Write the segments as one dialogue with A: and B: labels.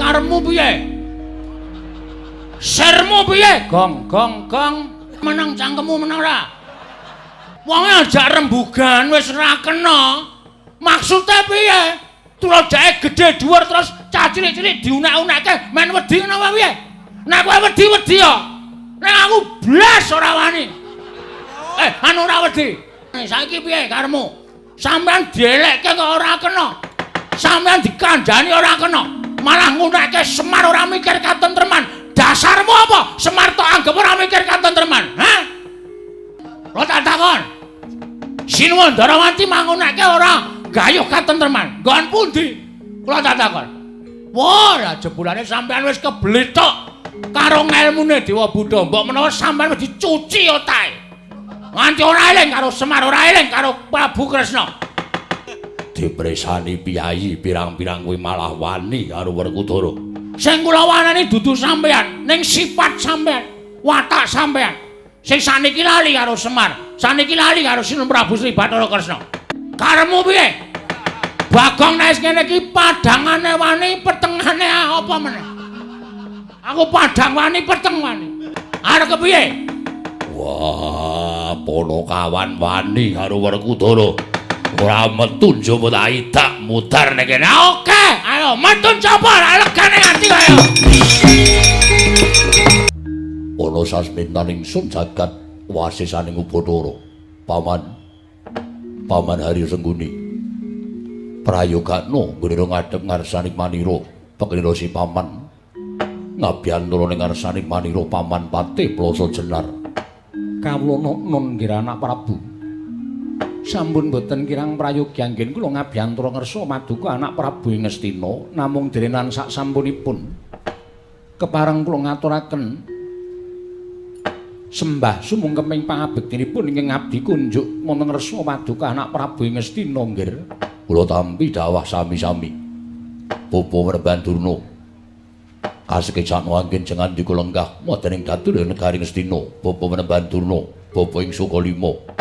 A: Karepmu piye? Sirmu piye? Gong gong gong. Meneng cangkemmu meneng ora? Wonge ajak rembugan wis ora kena. Maksude piye? Tulajake gedhe dhuwur terus cah cilik-cilik diunek-unekke men wedi ngono apa piye? Nek kowe wedi-wedi ya. Nek aku blas ora wani. Anu ora wedi. Saiki piye karepmu? Sampeyan dielekke kok ora kena. Sampeyan dikandhani ora kena. Malah ngunekke Semar ora mikir katentreman. Dasarmu apa? Semar tok anggep ora mikir katentreman. Hah? Lo tak takon. Sinuwun Ndarawati mangunekke ora gayuh katentreman. Nggon pundi? Kula tak takon. Wah, lah jebulane sampeyan wis keblethok karo ngelmune Dewa Buddha. Mbok menawa sampeyan wis dicuci otake. Nganti ora eling karo Semar, ora eling karo Prabu Kresna.
B: Dipresani piyayi pirang-pirang kuwi malah wani karo Werkudara.
A: Sing kula wanani dudu sampeyan, ning sifat sampeyan, watak sampeyan. Sing saniki lali karo Semar, saniki lali karo Sinuwun Prabu Sri Bathara Kresna. Karepmu piye? Bagong nek wis ngene iki padhangane wani, petengane apa meneh? Aku padhang wani, peteng wani. Arep kepiye?
B: Wah, Ponokawan wani karo Werkudara. Ora metu njaba tak idak mudar nek kene.
A: Oke, ayo metu njaba legane ati ayo.
B: Ana sasmintan ingsun jagat wasisaning Ubathara. Paman. Paman Haryo Sengguni. Prayogakno nggone ngadhep ngarsaning manira, penglira si paman. Ngabyantara ning ngarsaning manira paman Patih Plasa Jenar.
A: Kawula nun nggih anak Prabu. Sampun boten kirang prayogi anggen kula ngabyantara ngersa maduka anak Prabu ing Ngastina, namung derenan sak sampunipun kepareng kula ngaturaken sembah sumungkeming pangabektinipun ingkang abdi kunjuk wonten ngersa paduka anak Prabu ing Ngastina nggih.
B: Kula tampi dawah sami-sami. Bapa Werban Durna. Kasekecakno anggen jengandika lenggah wonten ing datu negari Ngastina. Bapa Werban Durna, bapa ing Sukalima.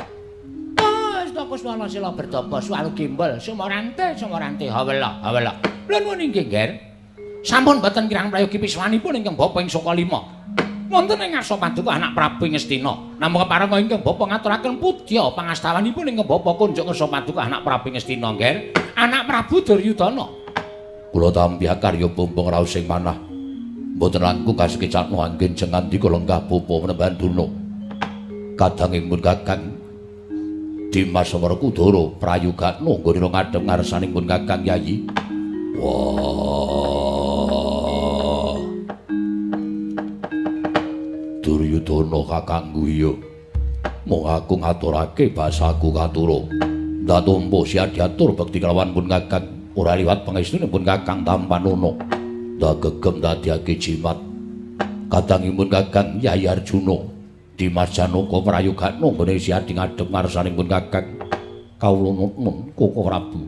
A: Astaka sila bertapa swalu gimbal sumarante sumarante hawela hawela. Lha nuwun inggih nggih. Sampun boten kirang prayogi piswanipun ingkang bapa ing Sukalima. Wonten ing ngarsa paduka anak Prabu ing Ngastina. Namung kepareng ingkang bapa ngaturaken pudya pangastawanipun ingkang bapa kunjuk ngersa paduka anak Prabu ing Ngastina nggih. Anak Prabu Duryudana.
B: Kula tampi akarya bumbung raos sing manah. Mboten langkung kasekecakno anggen jengandika lenggah bapa Menemban Durna. Kadangipun Kakang Dimas Werkudara prayogakno nggone ngadhep ngarsanipun Kakang Yayi. Wah. Duryudana kakangku iya. Mung aku ngaturake basaku katura. Ndak tumpu siadiatur bekti kelawan pun Kakang ora liwat pangestunipun Kakang Tampanana. Ndak gegem dadiake jimat. Kadangipun Kakang Yayi Arjuna Dimas Janaka prayogakno nggone siadi ngadhep ngarsanipun Kakang.
A: Kawula nuwun Koko Prabu.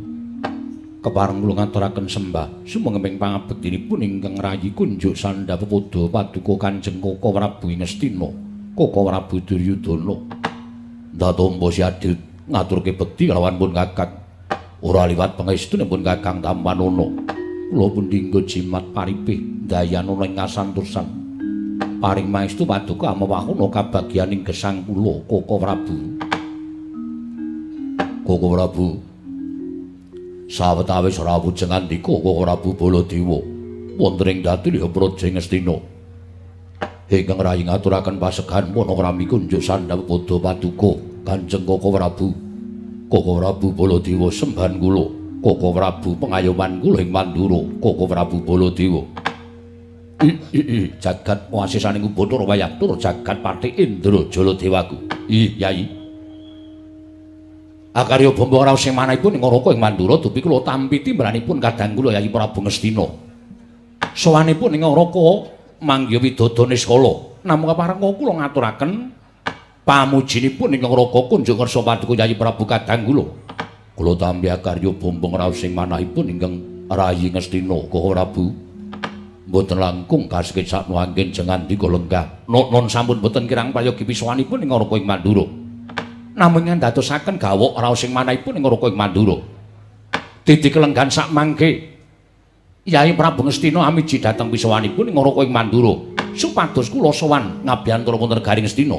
A: Kepareng kula ngaturaken sembah sumangga pangabektinipun ingkang rayi kunjuk sandha pepoda paduka Kanjeng Koko Prabu ing Ngastina, Koko Prabu Duryudana.
B: Ndak tampa siadi ngaturke bekti kelawan pun Kakang. Ora liwat pangestunipun Kakang Tampanana.
A: Kula pun dinggo jimat paripih dayanana ing kasantosan. Paring maestu paduka amewahana kabagyaning gesang kula Koko Prabu.
B: Koko Prabu. Sawetawis rawuh jengandika Koko Prabu Baladewa wonten ing dadi Praja Ngastina. Ingkang rayi ngaturaken pasegahan panakrami kunjuk sandha padha paduka Kanjeng Koko Prabu. Koko Prabu Baladewa sembahan kula, Koko Prabu pengayoman kula ing Mandura, Koko Prabu Baladewa. I jagat wasisaning Ubathara wayah tur jagat Patih Indra Jaladewaku. Ih, Yayi.
A: Akarya bamba raos sing manahipun ing Naraka ing Mandura dupi kula tampi timbalanipun kadang kula Yayi Prabu Ngastina. Sowanipun ing Naraka manggiha widada niskala. Namung kepareng kula ngaturaken pamujinipun ing Naraka kunjuk ngersa paduka Yayi Prabu kadang kula.
B: Kula tampi akarya bamba raos sing manahipun ingkang rayi Ngastina Koko Prabu. Mboten langkung kasekecakno anggen jengandika lenggah.
A: Non sampun boten kirang prayogi pisuwanipun ing Naraka ing Mandura. Namung ngandadosaken gawok raos sing manahipun ing Naraka ing Mandura. Didi kelenggan sak mangke.
B: Yai Prabu Ngastina amiji dhateng pisowanipun ing Ngaraka ing Mandura supados kula sowan ngabiyantara wonten negari Ngastina.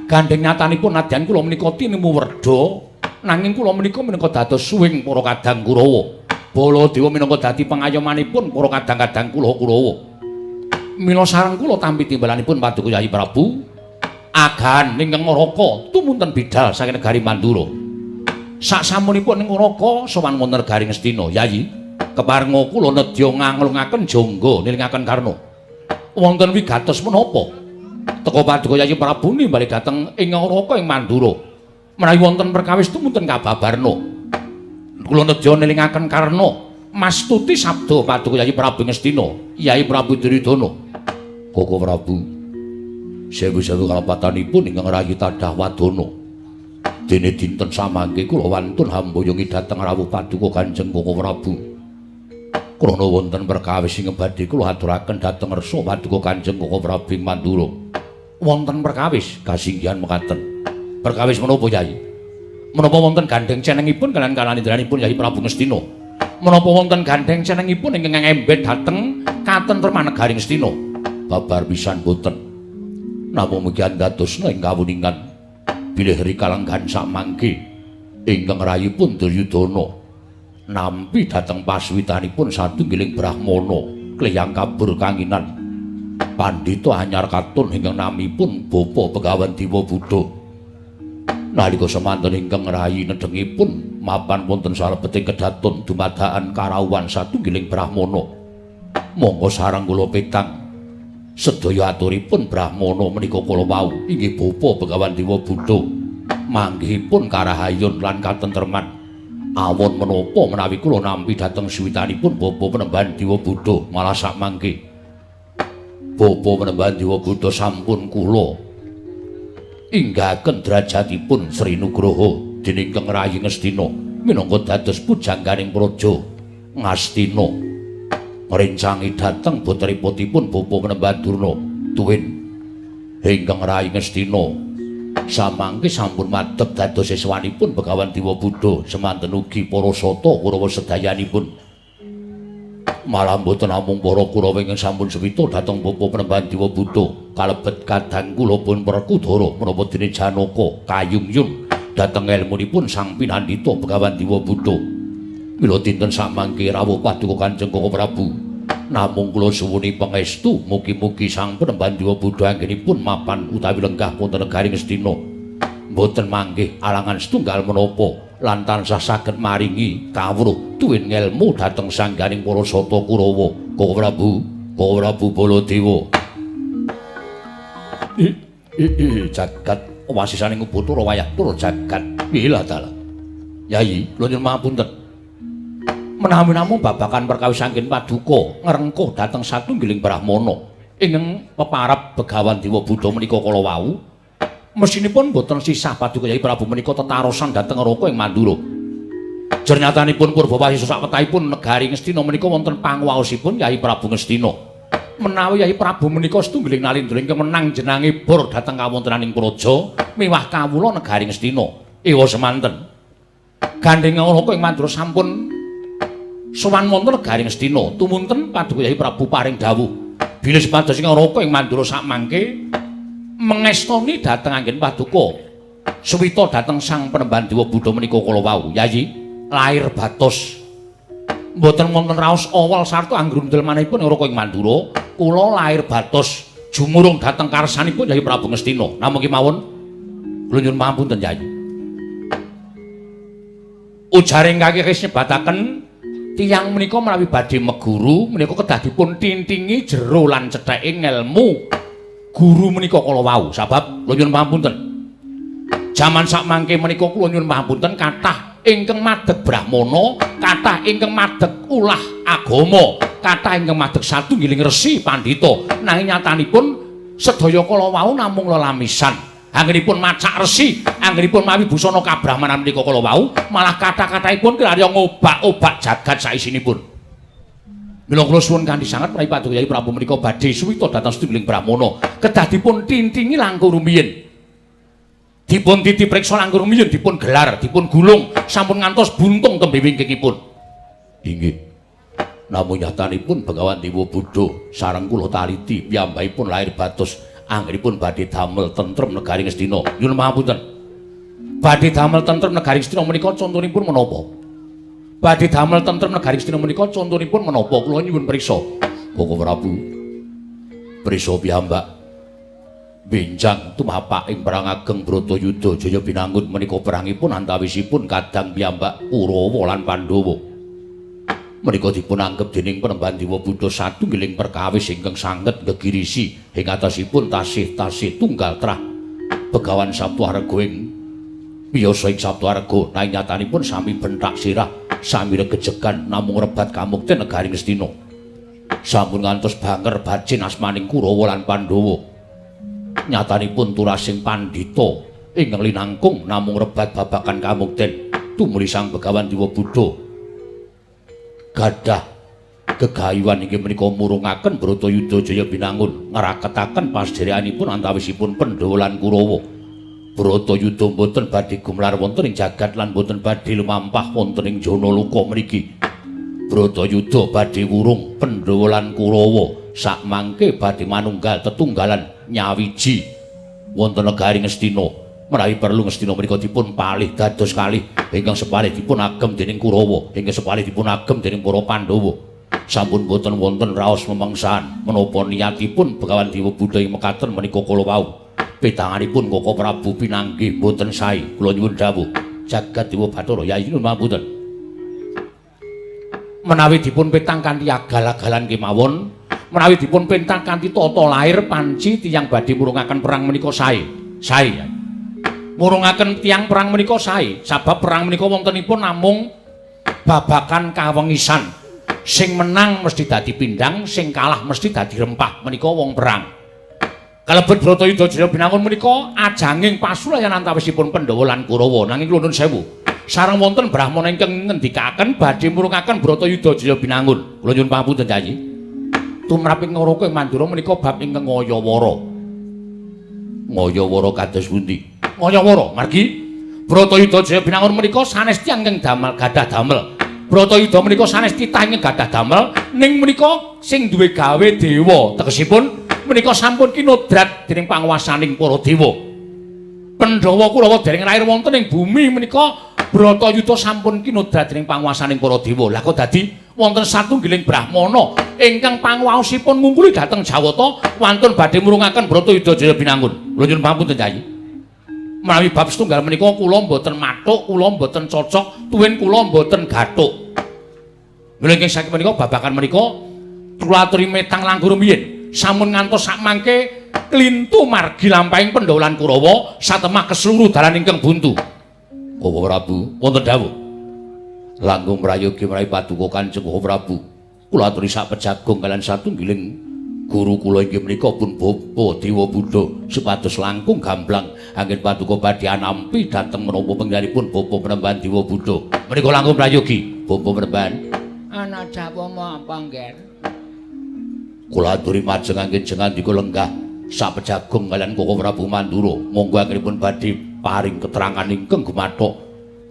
B: Gandheng nyatanipun nadyan kula menika tinemu werda, nanging kula menika minangka dados suwing para kadang Kurawa. Baladewa minangka dadi pengayomanipun para kadang-kadang kula Kurawa. Mila sareng kula tampi timbalanipun Paduka Yai Prabu agahan ingkang Ngaraka tumunten bidal saking negari Mandura. Saksampunipun ing Ngaraka sowan wonten negari Ngastina, Yai, keparenga kula nedya nganglungaken jangga nilingaken Karna. Wonten wigatos menapa? Teka Paduka Yai Prabu nimbali dhateng ing Ngaraka ing Mandura. Menawi wonten perkawis tumunten kababarna. Kula nedya nilingaken Karna mastuti sabda Paduka Yai Prabu Ngastina, Yai Prabu Duryudana. Koko Prabu, sewu-sewu kalepatanipun ingkang rayi tadah wadana. Dene dinten samangke kula wantun hamboyongi dhateng rawuh Paduka Kanjeng Koko Prabu. Krana wonten perkawis ingkang badhe kula aturaken dhateng ngersa Paduka Kanjeng Koko Prabu ing Mandura. Wonten perkawis kasinggihan mekaten. Perkawis menapa Yai? Menapa wonten gandheng cenengipun kaliyan kalanindranipun Yai Prabu Ngastina? Menapa wonten gandheng cenengipun ingkang ngembet dhateng katentreman negari Ngastina? Babar pisan boten. Namung mugi andadosna ing kawuningan bilih rikalenggan samangke ingkang rayipun Duryudana nampi dhateng paswitanipun satunggiling brahmana kleyang kabur kanginan pandhita anyar katun ingkang namipun Bapa Begawan Dewa Buddha. Nalika semanten ingkang rayi nedhengipun mapan wonten salebeting kedaton dumadakan karawuhan satunggiling brahmana. Monggo sareng kula petang sedaya aturipun brahmana menika kala wau inggih Bapa Begawan Dewa Buddha manggihipun karahayun lan katentreman. Awon menapa menawi kula nampi dhateng suwitanipun Bapa Penemban Dewa Buddha malah sakmangke Bapa Penemban Dewa Buddha sampun kula inggahaken derajatipun Sri Nugroho dening Kang Rayi Ngastina minangka dados pujangganing praja Ngastina ngrencangi dhateng putriputipun Bapa Penemban Durna tuwin ingkang Rayi Ngastina samangke sampun madhep dados siswanipun Begawan Dewa Buddha semanten ugi para sata Kurawa sedayanipun. Malah mboten namung para Kurawa ingkang sampun suwita dhateng Bapa Penemban Dewa Buddha kalebet kadang kula pun Werkudara menapa dene Janaka kayungyun dhateng elmunipun Sang Pinandita Begawan Dewa Buddha. Mila dinten samangke rawuh Paduka Kanjeng Koko Prabu namung kula suwuni pangestu mugi-mugi Sang Penemban Dewa Buddha anggenipun mapan utawi lenggah wonten negari Ngastina mboten manggih alangan setunggal menapa lan tansah saged maringi kawruh tuwin ngelmu dhateng sangganing para sata Kurawa. Koko Prabu, Koko Prabu Baladewa. Jagat wasisaning Bathara wayah tur jagat. Ilah dalah. Yai, kula nyuwun pangapunten. Menawi namung babagan perkawis anggen paduka ngrengkuh dhateng satunggiling brahmana ingkang peparab Begawan Dewa Buddha menika kala wau, mesinipun boten sisah Paduka Yai Prabu menika tetarosan dhateng Ngaraka ing Mandura. Jernyatanipun Purbawasisa sakwetahipun negari Ngastina menika wonten panguwaosipun Yai Prabu Ngastina. Menawi Yai Prabu menika setunggiling nalindra ingkang menang jenange bor dhateng kawontenaning praja miwah kawula negari Ngastina. Ewa semanten. Gandheng Ngaraka ing Mandura sampun sowan wonten negari Ngastina. Tumunten Paduka Yai Prabu paring dawuh bilih supados ing Ngaraka ing Mandura sakmangke mengestoni dhateng anggen paduka suwita dhateng Sang Penemban Dewa Buddha menika kala wau. Yayi, lair batos mboten wonten raos awal sarta anggrundel manahipun Ngaraka ing Mandura, kula lair batos jumurung dhateng karsanipun Yai Prabu Ngastina. Namung kemawon kula nyuwun pangapunten Yayi. Ujaring kaki nyebataken tiyang menika menawi badhe meguru menika kedah dipun tintingi jero lan cetheke ngelmu guru menika kala wau. Sabab kula nyuwun pangapunten, jaman sakmangke menika kula nyuwun pangapunten kathah ingkang madheg brahmana, kathah ingkang madheg ulah agama, kathah ingkang madheg satunggiling resi pandhita, nanging nyatanipun sedaya kala wau namung lelamisan. Anggenipun macak resi, anggenipun mawi busana kabrahmanan menika kala wau, malah kathah-kathahipun kirarya ngobak-obak jagat saisinipun. Mila kula suwun kanthi sanget menawi Paduka Yai Prabu menika badhe suwita dhateng satunggiling brahmana, kedah dipun tintingi langkung rumiyin. Dipun titi priksa langkung rumiyin, dipun gelar, dipun gulung, sampun ngantos buntung tembe wingkingipun. Inggih. Namung nyatanipun Begawan Dewa Buddha sareng kula taliti piyambakipun lair batos anggenipun badhe damel tentrem negari Ngastina. Nyuwun pangapunten. Badhe damel tentrem negari Ngastina menika contonipun menapa? Badhe damel tentrem negari Ngastina menika contonipun menapa? Kula nyuwun priksa. Koko Prabu. Priksa piyambak. Benjang tumapak ing perang ageng Bratayuda Jaya Binangun menika perangipun antawisipun kadang piyambak Kurawa lan Pandhawa. Menika dipun anggep dening Panembahan Dewa Buddha satunggiling perkawis ingkang sanget gegirisi ing atasipun tasih-tasih tunggal trah Begawan Saptuarga ing miyasa ing Saptuarga nanging nyatanipun sami benthak sirah sami regejegan namung rebat kamukten negari Ngastina. Sampun ngantos banger bacin asmaning Kurawa lan Pandhawa. Nyatanipun turasing pandhita ingkang linangkung namung rebat babagan kamukten tumuli Sang Begawan Dewa Buddha gadah gegayuhan inggih menika murungaken Bratayuda Jaya Binangun ngraketaken pasdherekanipun antawisipun Pandhawa lan Kurawa. Bratayuda mboten badhe gumlar wonten ing jagat lan mboten badhe lumampah wonten ing Janaloka mriki. Bratayuda badhe wurung Pandhawa lan Kurawa sakmangke badhe manunggal tetunggalan nyawiji wonten negari Ngastina. Menawi perlu Ngastina menika dipun palih dados kalih ingkang sepalih dipun agem dening Kurawa, ingkang sepalih dipun agem dening para Pandhawa. Sampun boten wonten raos memangsan menapa niatipun Begawan Dewa Buddha ing mekaten menika kala wau. Petanganipun Koko Prabu pinanggih boten sae. Kula nyuwun dawuh jagat Dewa Bathara Yai nyuwun pangapunten. Menawi dipun petang kanthi agal-agalan kemawon, menawi dipun pentang kanthi tata lair panci tiyang badhe murungaken perang menika sae. Sae. Murungaken tiyang perang menika sae, sabab perang menika wontenipun namung babakan kawengisan. Sing menang mesti dadi pindhang, sing kalah mesti dadi rempah. Menika wong perang. Kalebet Bratayuda Jaya Binangun menika ajanging pasulayan antawisipun Pandhawa lan Kurawa. Nanging kula nuwun sewu, sareng wonten brahmana ingkang ngendikaken badhe murungaken Bratayuda Jaya Binangun. Kula nyuwun pangapunten, Kyai. Tumrap ing Naraka ing Mandura menika bab ingkang ngayawara. Ngayawara kados pundi? Ngayawara margi Bratayuda Jaya Binangun menika sanes tiyang ingkang damel gadah damel. Bratayuda menika sanes titah ingkang gadah damel, ning menika sing duwe gawe dewa. Tegesipun menika sampun kinodrat dening panguwasaning para dewa. Pandhawa Kurawa dereng lair wonten ing bumi menika Bratayuda sampun kinodrat dening panguwasaning para dewa. Lah kok dadi wonten satunggiling brahmana ingkang panguwaosipun ngungkuli dhateng Jawata wantun badhe murungaken Bratayuda Jaya Binangun. Kula nyuwun pangapunten, Kyai. Menawi bab setunggal menika kula mboten mathuk, kula mboten cocok, tuwin kula mboten gathuk. Mila ingkang saking menika babagan menika kula aturi metang langkung rumiyin. Sampun ngantos sakmangke klintu margi lampahing Pandhawa lan Kurawa satemah keseluruh dalan ingkang buntu. Koko Prabu, wonten dawuh. Langkung prayogi menawi paduka Kanjeng Koko Prabu. Kula aturi sak pejagung kaliyan satunggiling guru kula inggih menika pun Bapa Dewa Buddha supados langkung gamblang anggen paduka badhe anampi dhateng menapa penggalipun Bapa Panembahan Dewa Buddha. Menika langkung prayogi, Bapa Panembahan.
A: Ana jawama apa, Ngger?
B: Kula aturi majeng anggen jengandika lenggah sak pejagung kaliyan Koko Prabu Mandura. Monggo anggenipun badhe paring keterangan ingkang gumathok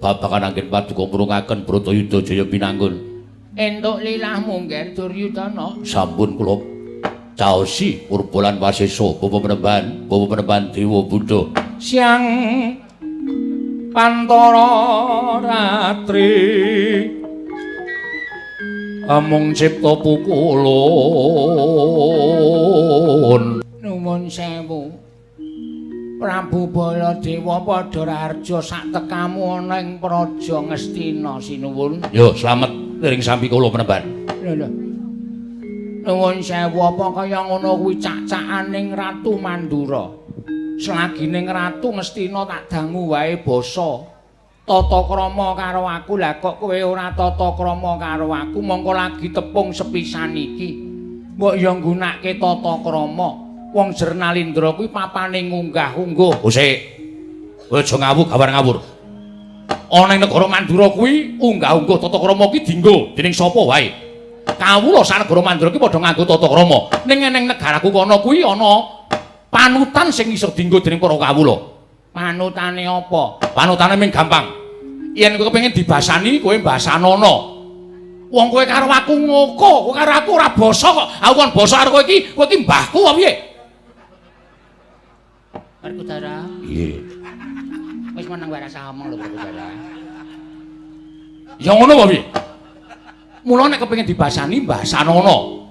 B: babagan anggen paduka murungaken Bratayuda Jaya Binangun.
A: Entuk lilahmu, Ngger Duryudana.
B: Sampun kula caosi purba lan wasesa Bapa Panembahan, Bapa Panembahan Dewa Buddha.
A: Siang pantara ratri
B: amung cipta pukulun.
A: Nuwun sewu Prabu Baladewa, padha raharja sak tekamu ana ing Praja Ngastina sinuwun.
B: Yo slamet ring sampi kula Panembahan.
A: Lho lho. Nuwun sewu, apa kaya ngono kuwi cak-cakaning Ratu Mandura. Selagine Ratu Ngastina tak dangu wae basa tata krama karo aku, lah kok kowe ora tata krama karo aku, mongko lagi tepung sepisan iki. Mbok ya nggunakake tata krama. Wong Jernalindra kuwi papane ngunggah-ungguh.
B: Usik. Kowe aja ngawur gawar ngawur. Ana ing negara Mandura kuwi unggah-ungguh tata krama kuwi dinggo dening sapa wae. Kawula sak negara Mandura kuwi padha nganggo tata krama. Ning eneng negaraku kono kuwi ana panutan sing iso dinggo dening para kawula.
A: Panutane apa?
B: Panutane ming gampang. Yen kowe kepengin dibasani, kowe basanono.
A: Wong kowe karo aku ngoko, kowe karo aku ora basa kok. Aku kon basa karo kowe iki mbahku apa piye? Werkudara.
B: Nggih.
A: Wis meneng wae rasa omong lho Werkudara. Ya ngono apa piye? Mula nek kepengin dibasani basanono.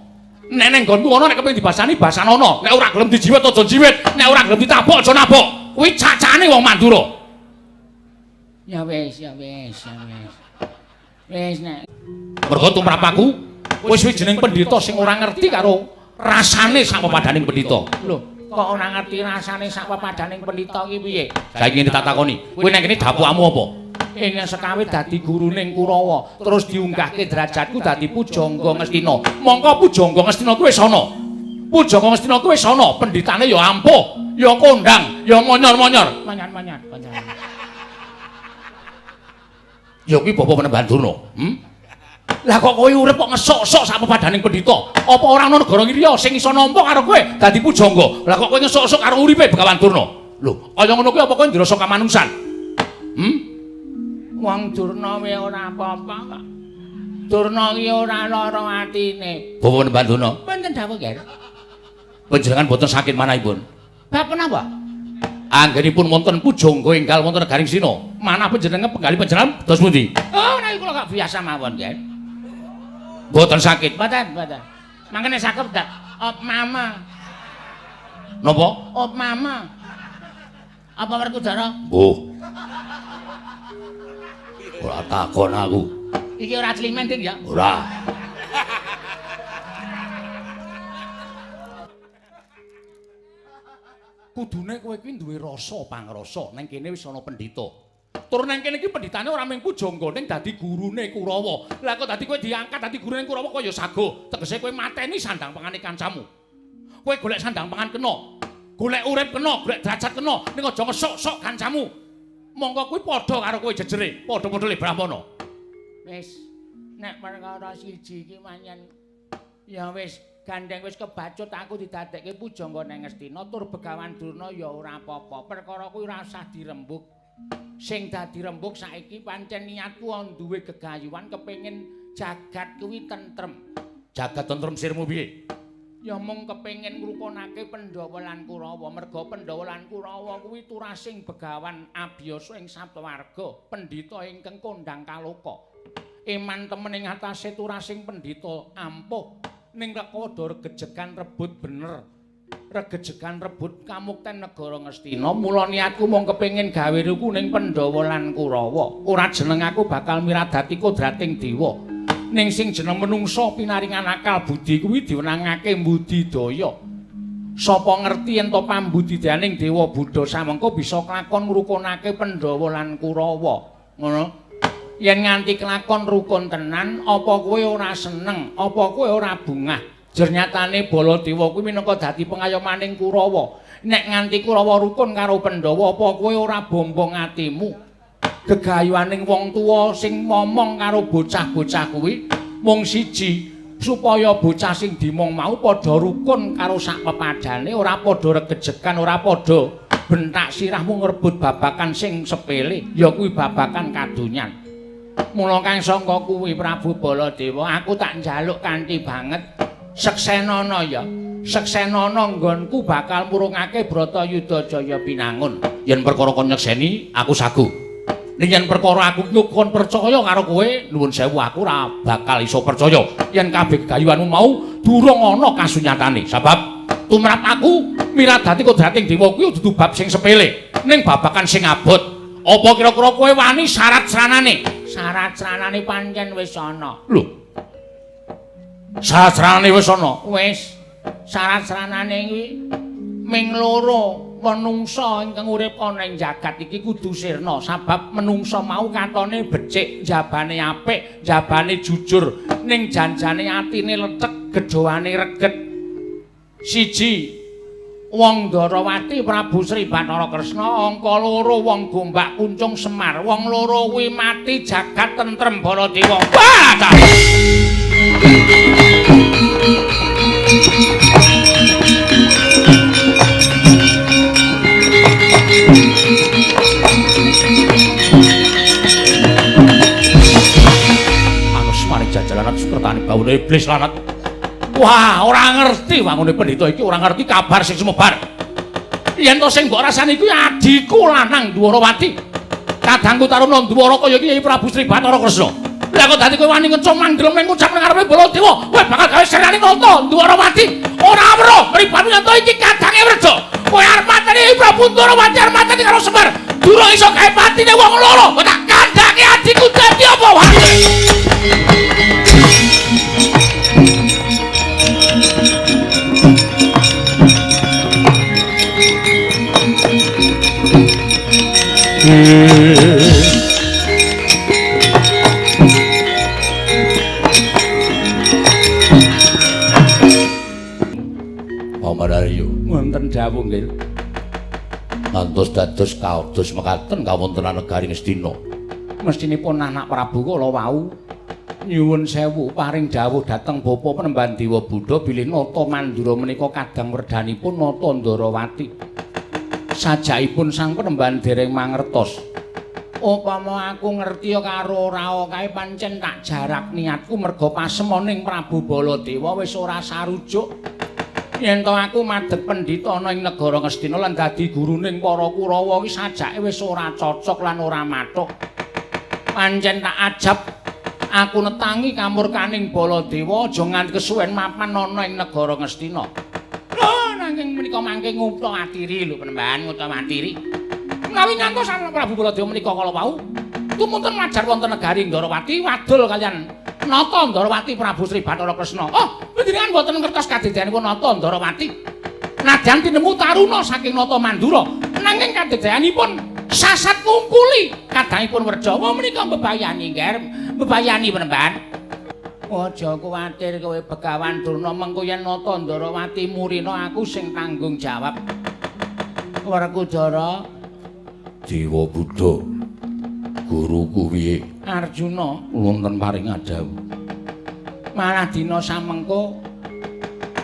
A: Nek neng nggonku ana nek kepengin dibasani basanono. Nek ora gelem dijiwit aja jiwit, nek ora gelem ditabok aja nabok. Kuwi cacane wong Mandura. Ya wis, ya wis, ya wis. Wis nek mergo tumrap aku wis wijining pendhita sing ora ngerti karo rasane sak pepadaning pendhita. Lho, kok ora ngerti rasane sak pepadaning pendhita iki piye? Saiki ngene tak takoni. Kowe nang kene dapukmu apa? Ing sekawe dadi guruning Kurawa, terus diunggahke derajatku dadi pujangga Ngastina. Mongko pujangga Ngastina kuwi wis ana. Pujangga Ngastina kuwi wis ana, pendhitane ya ampuh, ya kondang, ya monyor-monyor. Monyor-monyor. Ya kuwi bapa Panembahan Durna. Lah kok kowe urip kok ngesok-sok sak pepadaning pendhita? Apa ora ana negara liya sing iso nampa karo kowe dadi pujangga? Lah kok kowe ngesok-sok karo uripe Begawan Durna? Lho, kaya ngono kuwi apa kowe ndirasa kamanungsan? Wong Durna wae ora apa-apa kok. Durna iki ora lara atine.
B: Bapak Panembahan Durna.
A: Wonten dawuh, Ger.
B: Panjenengan boten sakit manahipun.
A: Bab menapa?
B: Anggenipun wonten pujangga enggal wonten negaring Sina. Manah panjenengan penggalih panjenengan dos pundi?
A: Oh, nek kula kok biasa mawon, Ger.
B: Boten sakit.
A: Boten, boten. Mangkene saged dak op mama.
B: Napa?
A: Op mama. Apa Werkudara?
B: Mbuh. Ora takon aku.
A: Iki ora climen, Ding ya?
B: Ora. Kudune kowe kuwi duwe rasa pangrasa. Nang kene wis ana pendhita. Tur nang kene iki pendhitane ora mung pujangga ning dadi gurune Kurawa. Lah kok dadi kowe diangkat dadi gurune Kurawa kaya sago. Tegese kowe mateni sandang pangane kancamu. Kowe golek sandang pangan kena, golek urip kena, golek derajat kena, ning aja ngesok-sok kancamu. Mongko kuwi padha karo kowe jejere, padha-padha le Brahmana.
A: Wis, nek perkara siji iki manyen ya wis gandeng wis kebacut aku didadekke pujangga nang Ngastina tur Begawan Durna ya ora apa-apa. Perkara kuwi ora usah dirembug. Sing dadi rembug saiki pancen niatku duwe gegayuhan kepengin jagat kuwi tentrem.
B: Jagat tentrem sirmu piye?
A: Ya mung kepengin ngrukunake Pandhawa lan Kurawa. Merga Pandhawa lan Kurawa kuwi turasing begawan abiyasa ing Saptawarga, pendhita ingkang kondhang kaloka. Eman temen ing atase turasing pendhita ampuh ning rekoda regejegan rebut bener. Regejegan rebut kamukten negara Ngastina. Mula niatku mung kepengin gawe rukuning Pandhawa lan Kurawa. Ora jeneng aku bakal miradati kodrating dewa. Ning sing jeneng menungsa pinaringan akal budi kuwi diwenangake mbudidaya. Sapa ngerti yen to pambudidayaning Dewa Buddha samengko bisa klakon ngrukunake Pandhawa lan Kurawa. Ngono. Yen nganti klakon rukun tenan, apa kowe ora seneng, apa kowe ora bungah? Jernyatane Baladewa kuwi minangka dadi pengayomaning Kurawa. Nek nganti Kurawa rukun karo Pandhawa, apa kowe ora bombong atimu? Gegayuhaning wong tuwa sing momong karo bocah-bocah kuwi mung siji, supaya bocah sing dimong mau padha rukun karo sak pepadane, ora padha regejegan, ora padha bentak sirah mung ngrebut babakan sing sepele, ya kuwi babakan kadonyan. Mula kang sangka kuwi Prabu Baladewa, aku tak njaluk kanthi banget seksenana ya. Seksenana nggonku bakal murungake Bratayuda Jaya Binangun.
B: Yen perkara kon nyekseni, aku sagu. Ning yen perkara aku kon percaya karo kowe, nuwun sewu aku ora bakal iso percaya yen kabeh gegayuhanmu mau durung ana kasunyatane. Sebab tumrap aku miradati kodrating dewa kuwi dudu bab sing sepele, ning babakan sing abot. Apa kira-kira kowe wani syarat sranane?
A: Syarat sranane pancen wis ana.
B: Lho. Syarat sranane wis ana.
A: Wis. Syarat sranane kuwi ming loro. Menungsa ingkang urip ana ing jagat iki kudu sirna, sabab menungsa mau katone becik, jabane apik, jabane jujur, ning janjane atine lethek, gedhoane reget. Siji, wong Ndarawati Prabu Sri Bathara Kresna, angka loro wong Gombak Kuncung Semar. Wong loro kuwi mati jagat tentrem Baladewa. Wah!
B: Anus maring jajaran lanat sukertane bawane iblis lanat.
A: Wah, ora ngerti wangune pendhita iki, ora ngerti kabar sing sumebar. Yen to sing mbok rasani kuwi adhiku lanang Dwarawati. Kadangku Taruna Ndwara kaya iki Prabu Sri Bathara Kresna. Lah kok dadi kowe wani ngecung mandrem ning ngucap nang ngarepe Baladewa, kowe bakal gawe serane nata Dwarawati. Ora weruh mripatmu yen to iki kadange Werja. Kowe arep mateni Prabu Dwarawati arep mateni karo Semar. Durung iso gawe patine wong loro, kok tak kandhake adhiku dadi apa wae?
B: Paman Aryo,
A: wonten dawuh nggih.
B: Ngantos dados kados mekaten kawontenan negari Ngastina.
A: Mestinipun anak Prabu kala wau nyuwun sewu paring dawuh dhateng Bapa Penemban Dewa Buddha bilih Nata Mandura menika kadang werdanipun Nata Ndharawati. Sajakipun sang Penemban dereng mangertos. Upama aku ngerti karo ora kae pancen tak jarak niatku merga pasemoning Prabu Baladewa wis ora sarujuk. Yen to aku madhep pendhita ana ing negara Ngastina lan dadi guruning para Kurawa iki sajake wis ora cocok lan ora mathuk. Pancen tak ajab aku netangi kamurkaning Baladewa aja nganti kesuwen mapan ana ing negara Ngastina. Lho nanging menika mangke ngupta atiri lho Penemban, ngupta atiri. Menawi ngantos Prabu Baladewa menika kala wau tumunten majar wonten negari Ndharawati wadul kaliyan Nata Ndharawati Prabu Sri Bathara Kresna. Oh, panjenengan boten ngertos kadedeanipun Nata Ndharawati. Nadyan tinemu taruna saking Nata Mandura, nanging kadedeanipun sasat ngungkuli kadangipun Werja. Wah menika mbebayani, Ngger, mbebayani Penemban. Aja kuwatir kowe Begawan Durna, mengko yen Nata Ndharawati murina aku sing tanggung jawab. Werkudara.
B: Dewa Buddha, guruku piye?
A: Arjuna
B: wonten paring adhawuh.
A: Malah dina samengko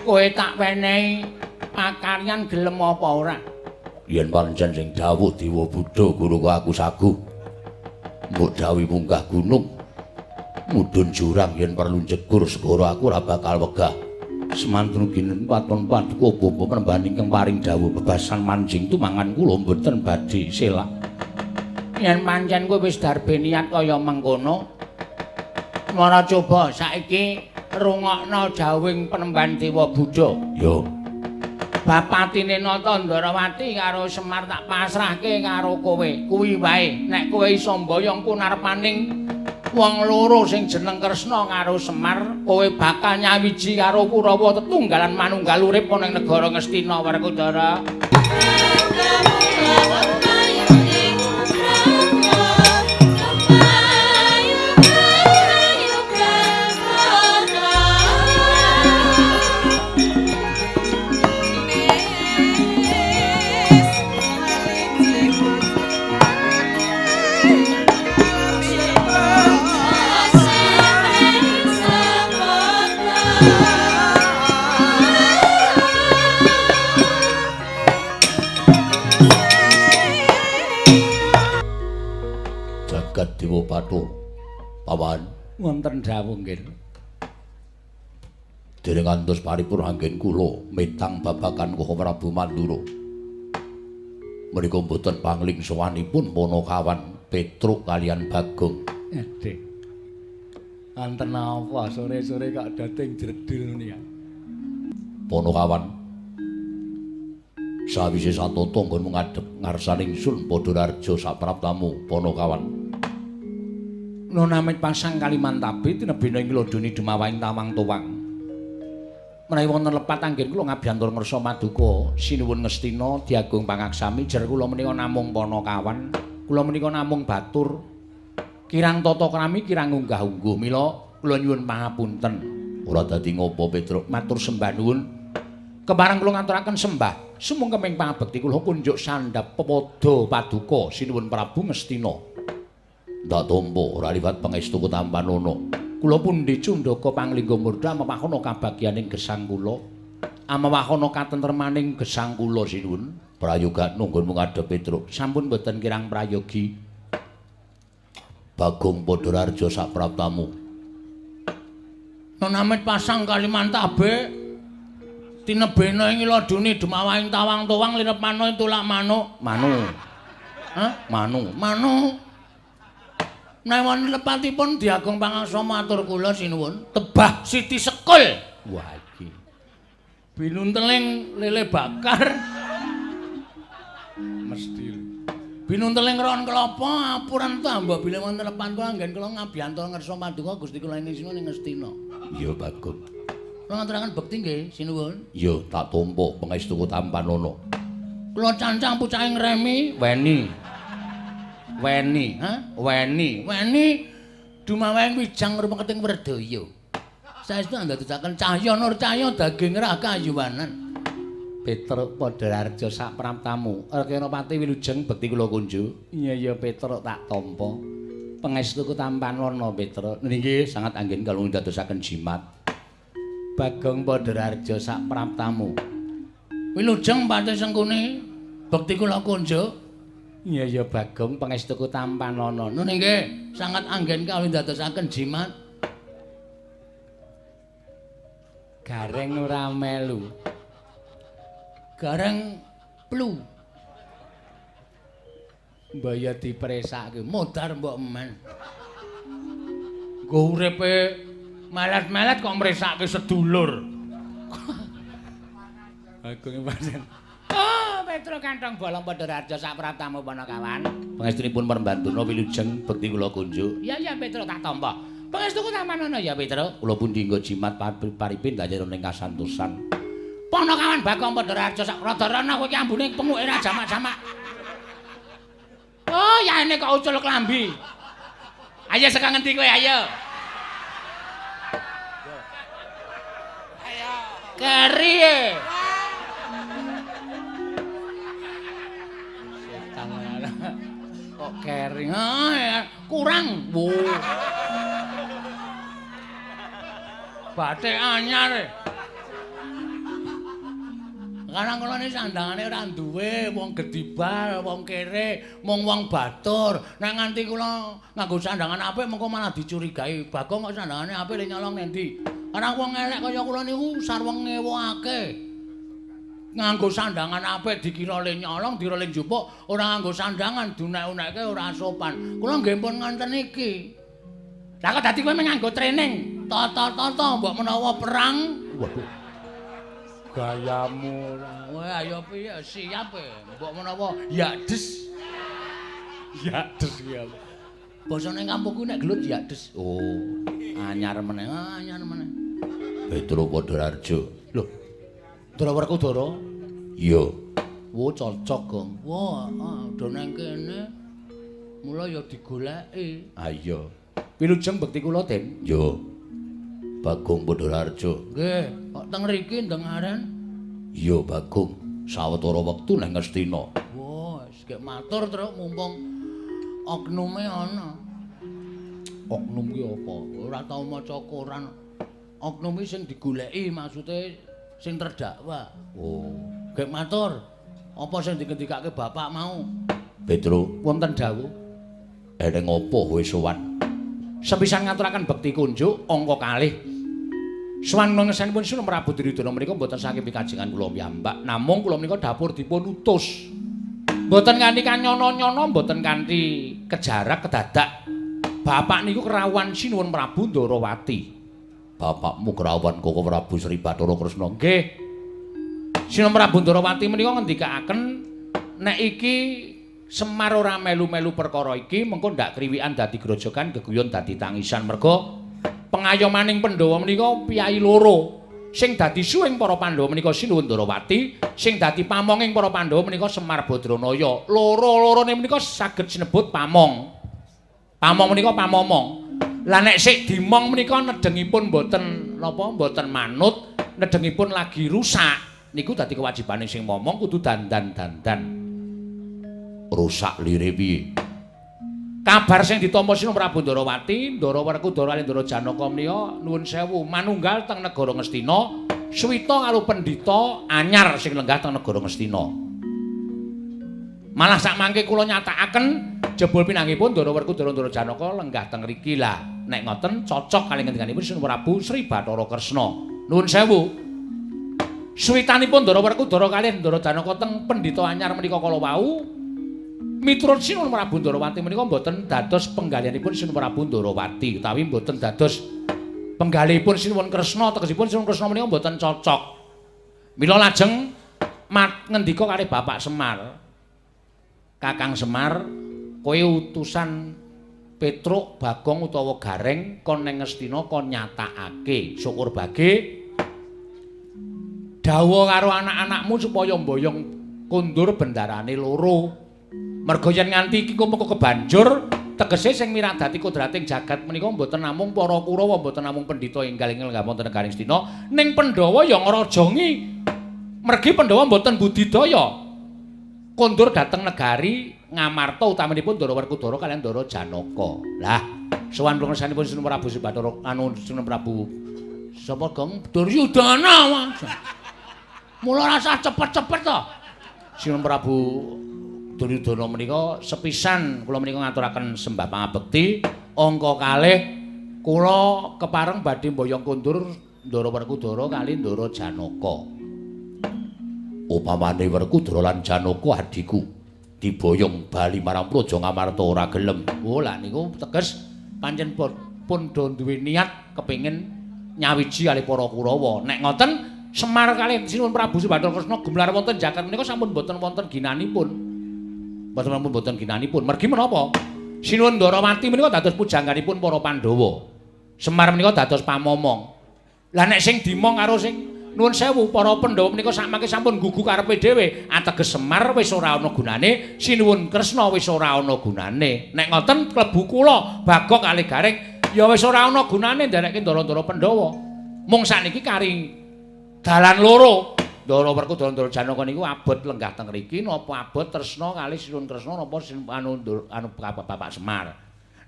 A: kowe tak wenehi pakaryan gelem apa ora?
B: Yen pancen sing dawuh Dewa Buddha guruku aku saguh. Mbok dawuhi munggah gunung, mudhun jurang yen perlu jegur segara aku ora bakal wegah. Semantun ginen paton paduka bapa Penemban ingkang paring dawuh bebasan manjing tumangan kula mboten badhe selak.
A: Yen pancen kowe wis darbe niat kaya mengkono, mara coba saiki rungokno dawuhing Penemban Dewa Buddha.
B: Yo.
A: Bapatine Nata Ndharawati karo Semar tak pasrahke karo kowe. Kuwi wae nek kowe iso mboyong kunarpaning wong loro sing jeneng Kresna karo Semar, kowe bakal nyawiji karo Kurawa tetunggalan manunggal urip ana ing negara Ngastina. Werkudara.
B: Jagat Dewa Bathara Paman
A: wonten dawuh nggih.
B: Dereng ngantos paripurna anggen kula mitang babagan Koko Prabu Mandura. Menika mboten pangling sowanipun Panakawan Petruk kalian Bagong.
A: Aduh. Wonten napa sore-sore kok dating jredul menika?
B: Panakawan sawise satata nggonmu ngadhep ngarsaning sun padha raja sapraptamu Panakawan.
A: Nunamit pasang Kalimantabi tinebina ing lodoni dumawahing tawang tuwang. Menawi wonten lepat anggen kula ngabyantur ngersa maduka sinuwun Ngastina diagung pangaksami jer kula menika namung Panakawan, kula menika namung batur. Kirang tata krami kirang unggah-ungguh mila kula nyuwun pangapunten.
B: Ora dadi ngopo Petruk,
A: matur sembah nuwun. Kepareng kula ngaturaken sembah sumungkeming pangabekti kula kunjuk sandhap pepada paduka sinuwun Prabu Ngastina.
B: Ndak tampa ora liwat pangestu kutampanana.
A: Kula pundi cundaka panglingga murda amewahana kabagyaning gesang kula. Amewahana katentremaning gesang kula sinuwun.
B: Prayoga nunggunmu ngadhep Petruk.
A: Sampun boten kirang prayogi.
B: Bagong Padhararja sapraptamu.
A: Nonamit pasang Kalimantabe. Tinebena ing iladuni dumawahing tawang towang lirep manuk tulak manuk.
B: Manu.
A: Hah?
B: Manu.
A: Manu. Menawi lepatipun diagung pangasa matur kula sinuwun. Tebah Siti Sekul.
B: Wah iki.
A: Binunteling lele bakar.
B: Mesti.
A: Binunteling ron kelapa apuran tambah bilih wonten lepan kula anggen kula ngabiyantara ngersa paduka Gusti kula ing sinuwun ing Ngastina.
B: Iya, Bagong.
A: Kula ngaturaken bekti nggih, sinuwun.
B: Iya, tak tampa pangestuku tampanana.
A: Kula cancang pucake ngremi
B: weni. Weni,
A: ha?
B: Weni.
A: Weni dumawahing wijang rumeketing werdaya. Saestu andadosaken cahya nur cahya daging rakayuwanan.
B: Petruk Padhararja sak praptamu. Rekenapati wilujeng bekti kula kunjuk. Iya ya Petruk tak tampa. Pangestuku tampanana Petruk. Nggih, sangat anggen kula ndadosaken jimat. Bagong Padhararja sak praptamu.
A: Wilujeng Patih Sengkuni bekti kula kunjuk.
B: Iya ya Bagong pangestuku tampanana.
A: Nun nggih, sangat anggen kawula ndadosaken jimat.
B: Gareng ora melu.
A: Gareng plu.
B: Mbaya dipresake
A: modar mbok emen. Nggo uripe melet-melet kok mresake sedulur.
B: Bagong pancen. Oh, Petro kantong bolong Padhararja sak praptamu Panakawan. Pangestunipun Permbantuna wilujeng bekti kula kunjuk. Iya ya Petro tak tampa. Pangestuku tampanana ya Petro. Kula pundi nggo jimat paripin danyana ing kasantosan.
A: Panakawan Bagong Padhararja sak rada rono kowe iki ambune penguke ra jamak-jamak. Oh, yaene kok ucul klambi. Ayo saka ngendi kowe ayo. Ayo. Keri e.
B: Setan kok keri.
A: Ah, kurang. Wo. Batik anyar. Karang kula niki sandangane ora duwe, wong gedibal, wong kere, mung wong batur. Nek nganti kula nganggo sandangan apik mengko malah dicurigai. Bagong kok sandangane apik le nyolong nendi. Karang wong elek kaya kula niku sarwa ngewokake. Nganggo sandangan apik dikira le nyolong, dikira le njupuk, ora nganggo sandangan dunek-unekke ora sopan. Kula nggih pun nganten iki.
B: Lah kok dadi kowe nganggo training?
A: Tata-tata mbok menawa perang.
B: Waduh. Gayamu ora.
A: Kowe ayo piye siap e. Mbok menawa ya des.
B: Ya des ki apa?
A: Basane kampungku nek gelut ya des.
B: Oh, anyar meneh,
A: anyar meneh.
B: Petro Padhararja. Lho. Ndara Werkudara?
A: Iya.
B: Wo cocok, Gong.
A: Wah, do nang kene. Mula ya digoleki.
B: Ha iya. Wilujeng bekti kula, Den.
A: Yo.
B: Bagong Padhararja.
A: Nggih, kok teng mriki ndengaren?
B: Iya, Bagong. Sawetara wektu nang Ngastina.
A: Wah, wis gek matur truk mumpung oknume ana.
B: Oknum ki apa?
A: Ora tau maca koran. Oknum iki sing digoleki maksude sing terdakwa.
B: Oh,
A: gek matur. Apa sing digendikake bapak mau?
B: Petro, wonten dawuh. Eneng apa kowe sowan? Sepisan ngaturaken bekti kunjuk angka kalih. Sowan ngesanipun Sunan Prabu Duryudana menika mboten saking pikajengan kula piyambak, namung kula menika dapur dipun utus. Mboten kanthi kanyono-nyono, mboten kanthi kejarak kedadak. Bapak niku kerawuhan Sinuwun Prabu Ndarawati.
A: Bapakmu kerawuhan Koko Prabu Sri Bathara Kresna?
B: Nggih. Sinuwun Prabu Ndarawati menika ngendikaaken nek iki Semar ora melu-melu perkara iki mengko ndak kriwikan dadi grojogan geguyon dadi tangisan merga pengayomaning Pandhawa menika piyayi loro sing dadi suwing para Pandhawa menika Sinuwun Ndarawati sing dadi pamonging para Pandhawa menika Semar Badranaya. Loro-lorone menika saged sinebut pamong. Pamong menika pamomong. Lah nek sik dimong menika nedengipun mboten napa mboten manut, nedengipun lagi rusak niku dadi kewajibane sing momong kudu dandan-dandan.
A: Rusak lire piye?
B: Kabar sing ditampa Sinuwun Prabu Ndarawati, Ndara Werkudara lan Ndara Janaka menika nuwun sewu manunggal teng negara Ngastina, suwita karo pendhita anyar sing lenggah teng negara Ngastina. Malah sakmangke kula nyatakaken jebul pinanggihipun Ndara Werkudara Ndara Janaka lenggah teng riki lah.
A: Nek ngoten cocok kali ngendikanipun Sinuwun Prabu Sri Bathara Kresna. Nuwun sewu. Suwitanipun Ndara Werkudara kalih Ndara Janaka teng Pendhita Anyar menika kala wau miturut Sinuwun Prabu Ndarawati menika mboten dados penggalihanipun Sinuwun Prabu Ndarawati utawi mboten dados penggalihipun Sinuwun Kresna, tegesipun Sinuwun Kresna menika mboten cocok. Mila lajeng ngendika kalih Bapak Semar. Kakang Semar, kowe utusan Petruk, Bagong utawa Gareng kon neng Ngastina kon nyatakake syukur bage dawuh karo anak-anakmu supaya mboyong kondur bendarane loro. Merga yen nganti iki mengko kebanjur, tegese sing miradati kodrating jagat menika mboten namung para Kurawa, mboten namung pendhita enggal ing lenggah wonten negaring Ngastina, ning Pandhawa ya ngrajangi. Mergi Pandhawa mboten budidaya. Kondur dhateng negari Ngamarta utamanipun Ndara Werkudara kaliyan Ndara Janaka. Lah, sowan pungkasanipun Sinuwun Prabu Sri Bathara anu Sinuwun Prabu sapa Gong Duryudana. Mula rasah cepet-cepet to. Sinuwun Prabu Duryudana menika sepisan kula menika ngaturaken sembah pangabekti angka kalih kula kepareng badhe mboyong kondur Ndara Werkudara kali Ndara Janaka.
B: Upamane Werkudara lan Janaka adhiku diboyong bali marang Praja Ngamarta ora gelem.
A: Oh lah niku teges pancen pun do duwe niat kepengin nyawiji kalih para Kurawa. Nek ngoten Semar kalih Sinuwun Prabu Sri Bathara Kresna gemelar wonten jagat menika sampun boten wonten ginanipun. Mboten sampun boten ginanipun. Mergi menapa? Sinuwun Ndarawati menika dados pujangganipun para Pandhawa. Semar menika dados pamomong. Lah nek sing dimong karo sing nuwun sewu para Pandhawa menika sakmangke sampun gugu karepe dhewe, ateges Semar wis ora ana gunane, Sinuwun Kresna wis ora ana gunane. Nek ngoten klebu kula Bagong kalih Gareng ya wis ora ana gunane nderekke ndara-ndara Pandhawa. Mung sakniki kari dalan loro. Ndara Werkudara Ndara Janaka niku abot lenggah teng mriki napa abot tresna kalih Sinuwun Kresna napa anu anu Bapak Semar.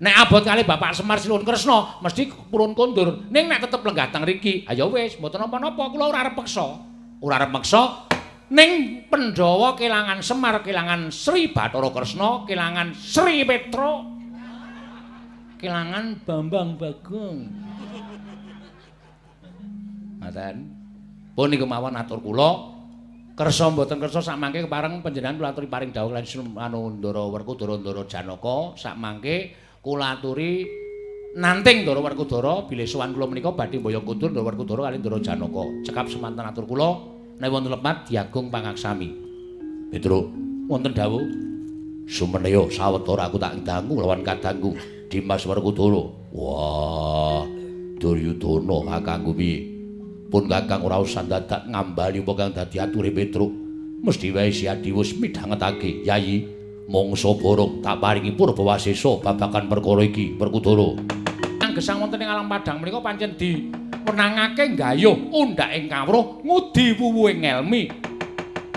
A: Nek abot kalih Bapak Semar Sinuwun Kresna mesti purun kondur. Ning nek tetep lenggah teng mriki, ha ya wis mboten napa-napa kula ora arep peksa. Ora arep meksa ning Pandhawa kelangan Semar, kelangan Sri Bathara Kresna, kelangan Sri Petruk, kelangan Bambang Bagong. Ngaten. Pun niku mawon atur kula. Kersa mboten kersa sakmangke kepareng panjenengan kula aturi paring dawuh lan anu Ndara Werkudara Ndara Janaka sakmangke kula aturi nanting Ndara Werkudara bilih sowan kula menika badhe mboyong kondur Ndara Werkudara kalih Ndara Janaka. Cekap semanten atur kula nek wonten lepat diagung pangaksami.
B: Petruk,
A: wonten dawuh.
B: Sumeneya sawetara aku tak dangu lawan kadangku Dimas Werkudara. Wah, Duryudana kakangku piye? Pun kakang ora usah dadak ngambali apa kang dadi ature Petruk. Mesti wae si Adiwus midhangetake, Yayi, mangsa borong tak paringi purbawasesa babagan perkara iki, Werkudara.
A: Kang gesang wonten ing alam padhang menika pancen diwenangake nggayuh undhaking kawruh ngudi wuwuhing ngelmi.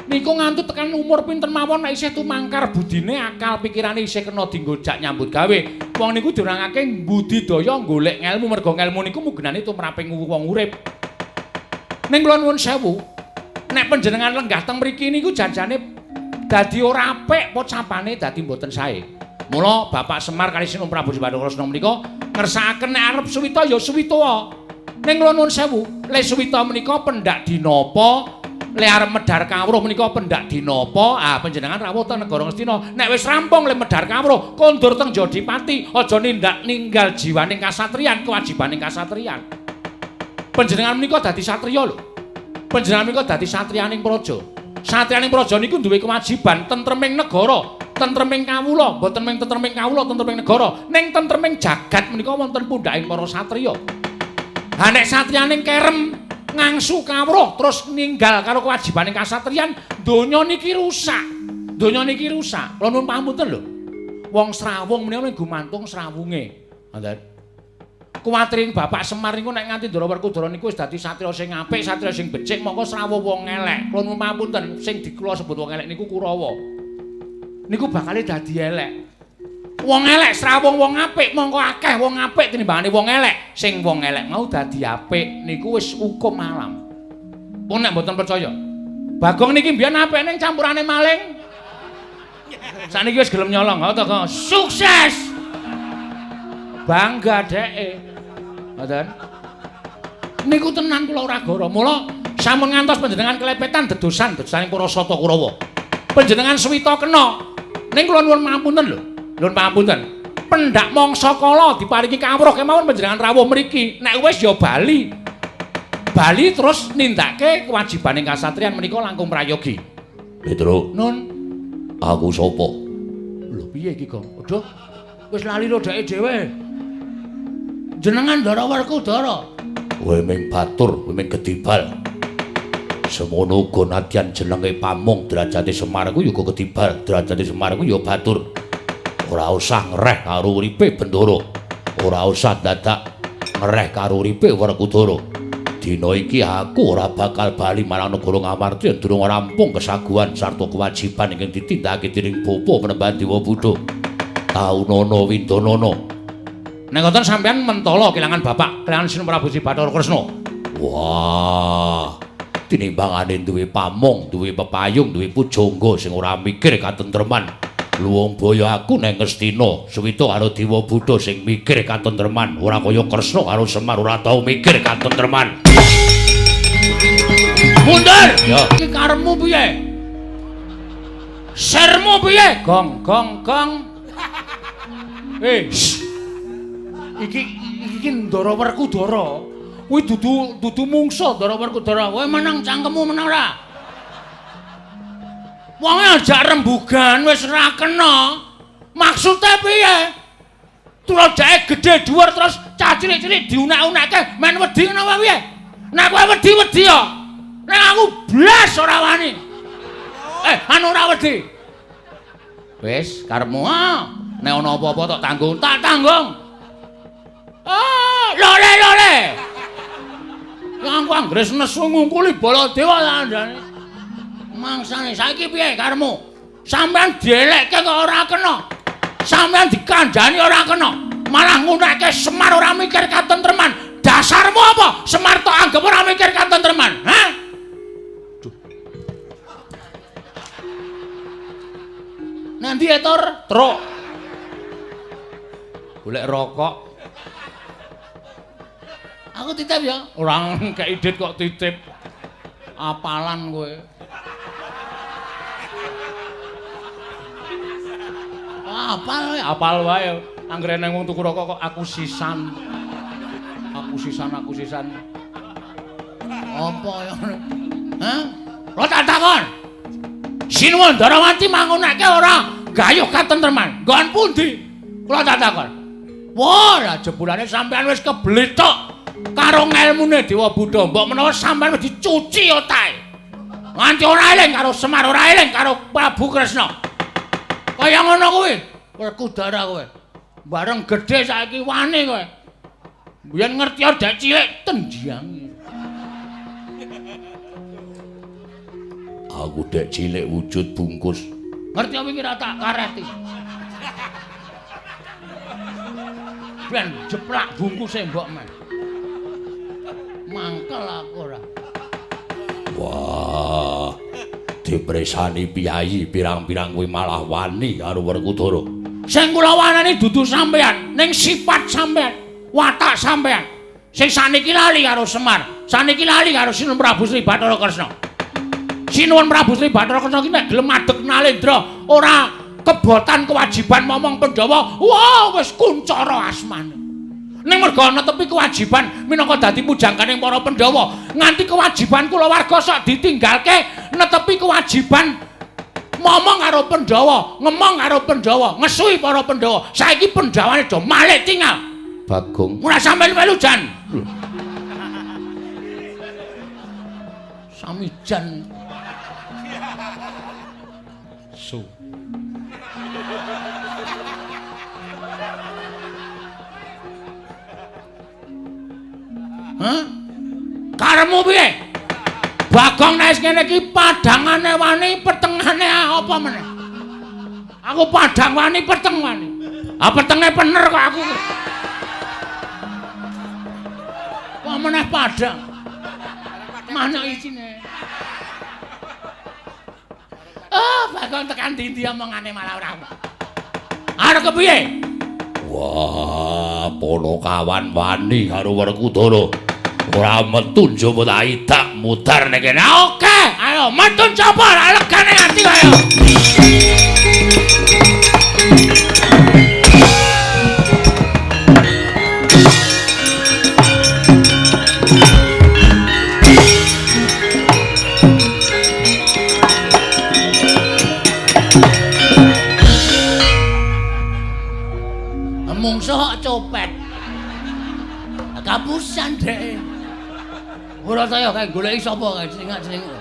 A: Niku nganti tekan umur pinten mawon nek isih tumangkar budine akal pikirane isih kena dienggo jak nyambut gawe. Wong niku diwenangake budidaya golek ngelmu merga ngelmu niku mugenane tumraping wong urip. Ning kula nuwun sewu, nek panjenengan lenggah teng mriki niku janjane dadi ora apik pocapane dadi mboten sae. Mula Bapak Semar kalih Sinuwun Prabu Sri Bathara Kresna menika ngersakaken nek arep suwita ya suwita. Ning kula nuwun sewu, le suwita menika pendak dinapa, le arep medhar kawruh menika pendak dinapa? Ah panjenengan rawuh teng negara Ngastina. Nek wis rampung le medhar kawruh, kondur teng Jodipati, aja nindak ninggal jiwaning kasatriyan, kewajibaning kasatriyan. Panjenengan menika dadi satriya lho. Panjenengan menika dadi satriyaning praja. Satriyaning praja niku duwe kewajiban tentreming negara, tentreming kawula, mboten mung tentreming kawula, tentreming negara, ning tentreming jagat menika wonten pundhaking para satriya. Ha nek satriyaning kerem ngangsu kawruh terus ninggal karo kewajibaning kasatriyan, donya niki rusak. Donya niki rusak. Kula nuwun pamunten lho. Wong srawung menika gumantung srawunge. Ngoten. Kuwatiring Bapak Semar niku nek nganti Ndara Werkudara niku wis dadi satriya sing apik, satriya sing becik, mongko srawuh wong elek. Kula nuwun pamunten, sing dikula sebut wong elek niku Kurawa. Niku bakale dadi elek. Wong elek srawung wong apik, mongko akeh wong apik tinimbangane wong elek. Sing wong elek mau dadi apik niku wis hukum alam. Pun nek mboten percaya. Bagong niki mbiyen apik ning campurane maling. Sakniki wis gelem nyolong, ha to, Sukses. Bangga dheke. Ngoten. Niku tenan kula ora goro. Mula sampun ngantos panjenengan kelepetan dedosan dedosaning para Sata Kurawa. Panjenengan suwita kena. Ning kula nuwun pangapunten lho. Nuwun pangapunten. Pendak mangsa kala diparingi kawruh kemawon panjenengan rawuh mriki. Nek wis ya bali. Bali terus nindakake kewajibaning kasatriyan menika langkung prayogi.
B: Petro.
A: Nun,
B: aku sapa?
A: Lho piye iki, Gong? Aduh. Wis lali lho dheke dhewe. Jenengan Ndara Werkudara.
B: Kowe ming batur, kowe ming gedibal. Semono uga nadyan jenenge pamong derajate Semar kuwi uga gedibal, derajate Semar kuwi ya batur. Ora usah ngreh karo uripe Bendara. Ora usah dadak ngreh karo uripe Werkudara. Dina iki aku ora bakal bali marang negara Ngamarta yen durung rampung kesaguhan sarta kewajiban ingkang ditindakake dening Bapa Panembahan Dewa Buddha. Taunana windanana.
A: Nek ngoten sampeyan mentala kelangan bapak, kelangan Sinuwun Prabu Sri Bathara Kresna.
B: Wah, tinimbangane duwe pamong, duwe pepayung, duwe pujangga sing ora mikir katentreman. Luwung baya aku neng Ngastina, suwita karo Dewa Buddha sing mikir katentreman, ora kaya Kresna karo Semar ora tau mikir katentreman.
A: Mundur!
B: Ya.
A: Iki karepmu piye? Sermu piye? Gong gong gong. Iki iki Ndara Werkudara. Kuwi dudu mungsa Ndara Werkudara. Kowe meneng cangkemmu meneng ora? Wonge ajak rembugan wis ora kena. Maksude piye? Tuladhake gedhe dhuwur terus cah cilik-cilik diunak-unakke men wedi ngono apa piye? Nek kowe wedi-wedi ya. Nek aku blas ora wani. Anu ora wedi. Wis karepmu ah. Nek ana apa-apa tak tanggung, tak tanggung. Ah, lole lole. Aku anggere nesu ngungkuli Baladewa kandhane. Mangsane saiki piye karepmu? Sampeyan dielekke kok ora kena. Sampeyan dikandhani ora kena. Malah ngunekke Semar ora mikir katentreman. Dasarmu apa? Semar tok anggep ora mikir katentreman. Hah? Duh. Nanti etor truk. Golek rokok. Aku titip ya. Ora kei dit kok titip. Apalan kowe. Apal, apal wae. Anggere nang wong tuku rokok kok aku sisan. Aku sisan, aku sisan. Apa ya? Hah? Lo tak takon. Sinuwun Ndarawati mangunake ora gayuh katentreman. Nggon pundi? Kula tak takon. Wah, lah jebulane sampean wis keblethok karo ngelmune Dewa Buddha. Mbok menawa sampean wis dicuci otake. Nganti ora eling karo Semar, ora eling karo Prabu Kresna. Kaya ngono kuwi, Werkudara kowe. Bareng gedhe saiki wani kowe. Biyen ngerti dek cilik tendyange.
B: Aku dek cilik wujud bungkus.
A: Ngerti apa iki ra tak kareti. Ben jeplak bungkuse mbok men. Mangkel aku ora.
B: Wah. Dipresani piyayi pirang-pirang kuwi malah wani karo Werkudara.
A: Sing kula wanani dudu sampean, ning sifat sampean, watak sampean. Sing saniki lali karo Semar, saniki lali karo Sinuwun Prabu Sri Bathara Kresna. Sinuwun Prabu Sri Bathara Kresna ki nek gelem madeg nalendra, ora kebotan kewajiban momong Pandhawa, wah wis kuncara asmane. Ning merga netepi kewajiban minangka dadi pujangganing para Pandhawa, nganti kewajiban kulawarga sok ditinggalke netepi kewajiban momong karo Pandhawa, ngemong karo Pandhawa, ngesuhi para Pandhawa. Saiki Pandhawane do malik tinggal.
B: Bagong
A: ora sampe melu jan. Sami jan. Su. Hah? Karepmu piye? Bagong nek ngene iki padhangane wani, petengane apa meneh? Aku padhang wani, peteng wani. Ah petenge pener kok aku. Apa meneh padhang? Mana isine? Ah, Bagong tekan ndi-ndi omongane malah ora. Arep kepiye?
B: Wah, Panakawan wani karo Werkudara. Ora metu njaba tak idak mudar ning kene.
A: Oke, ayo metu njaba legane ati ayo. Mungsuh kok copet. Kapusan dhek. Ora saya kae goleki sapa kae celingak-celinguk.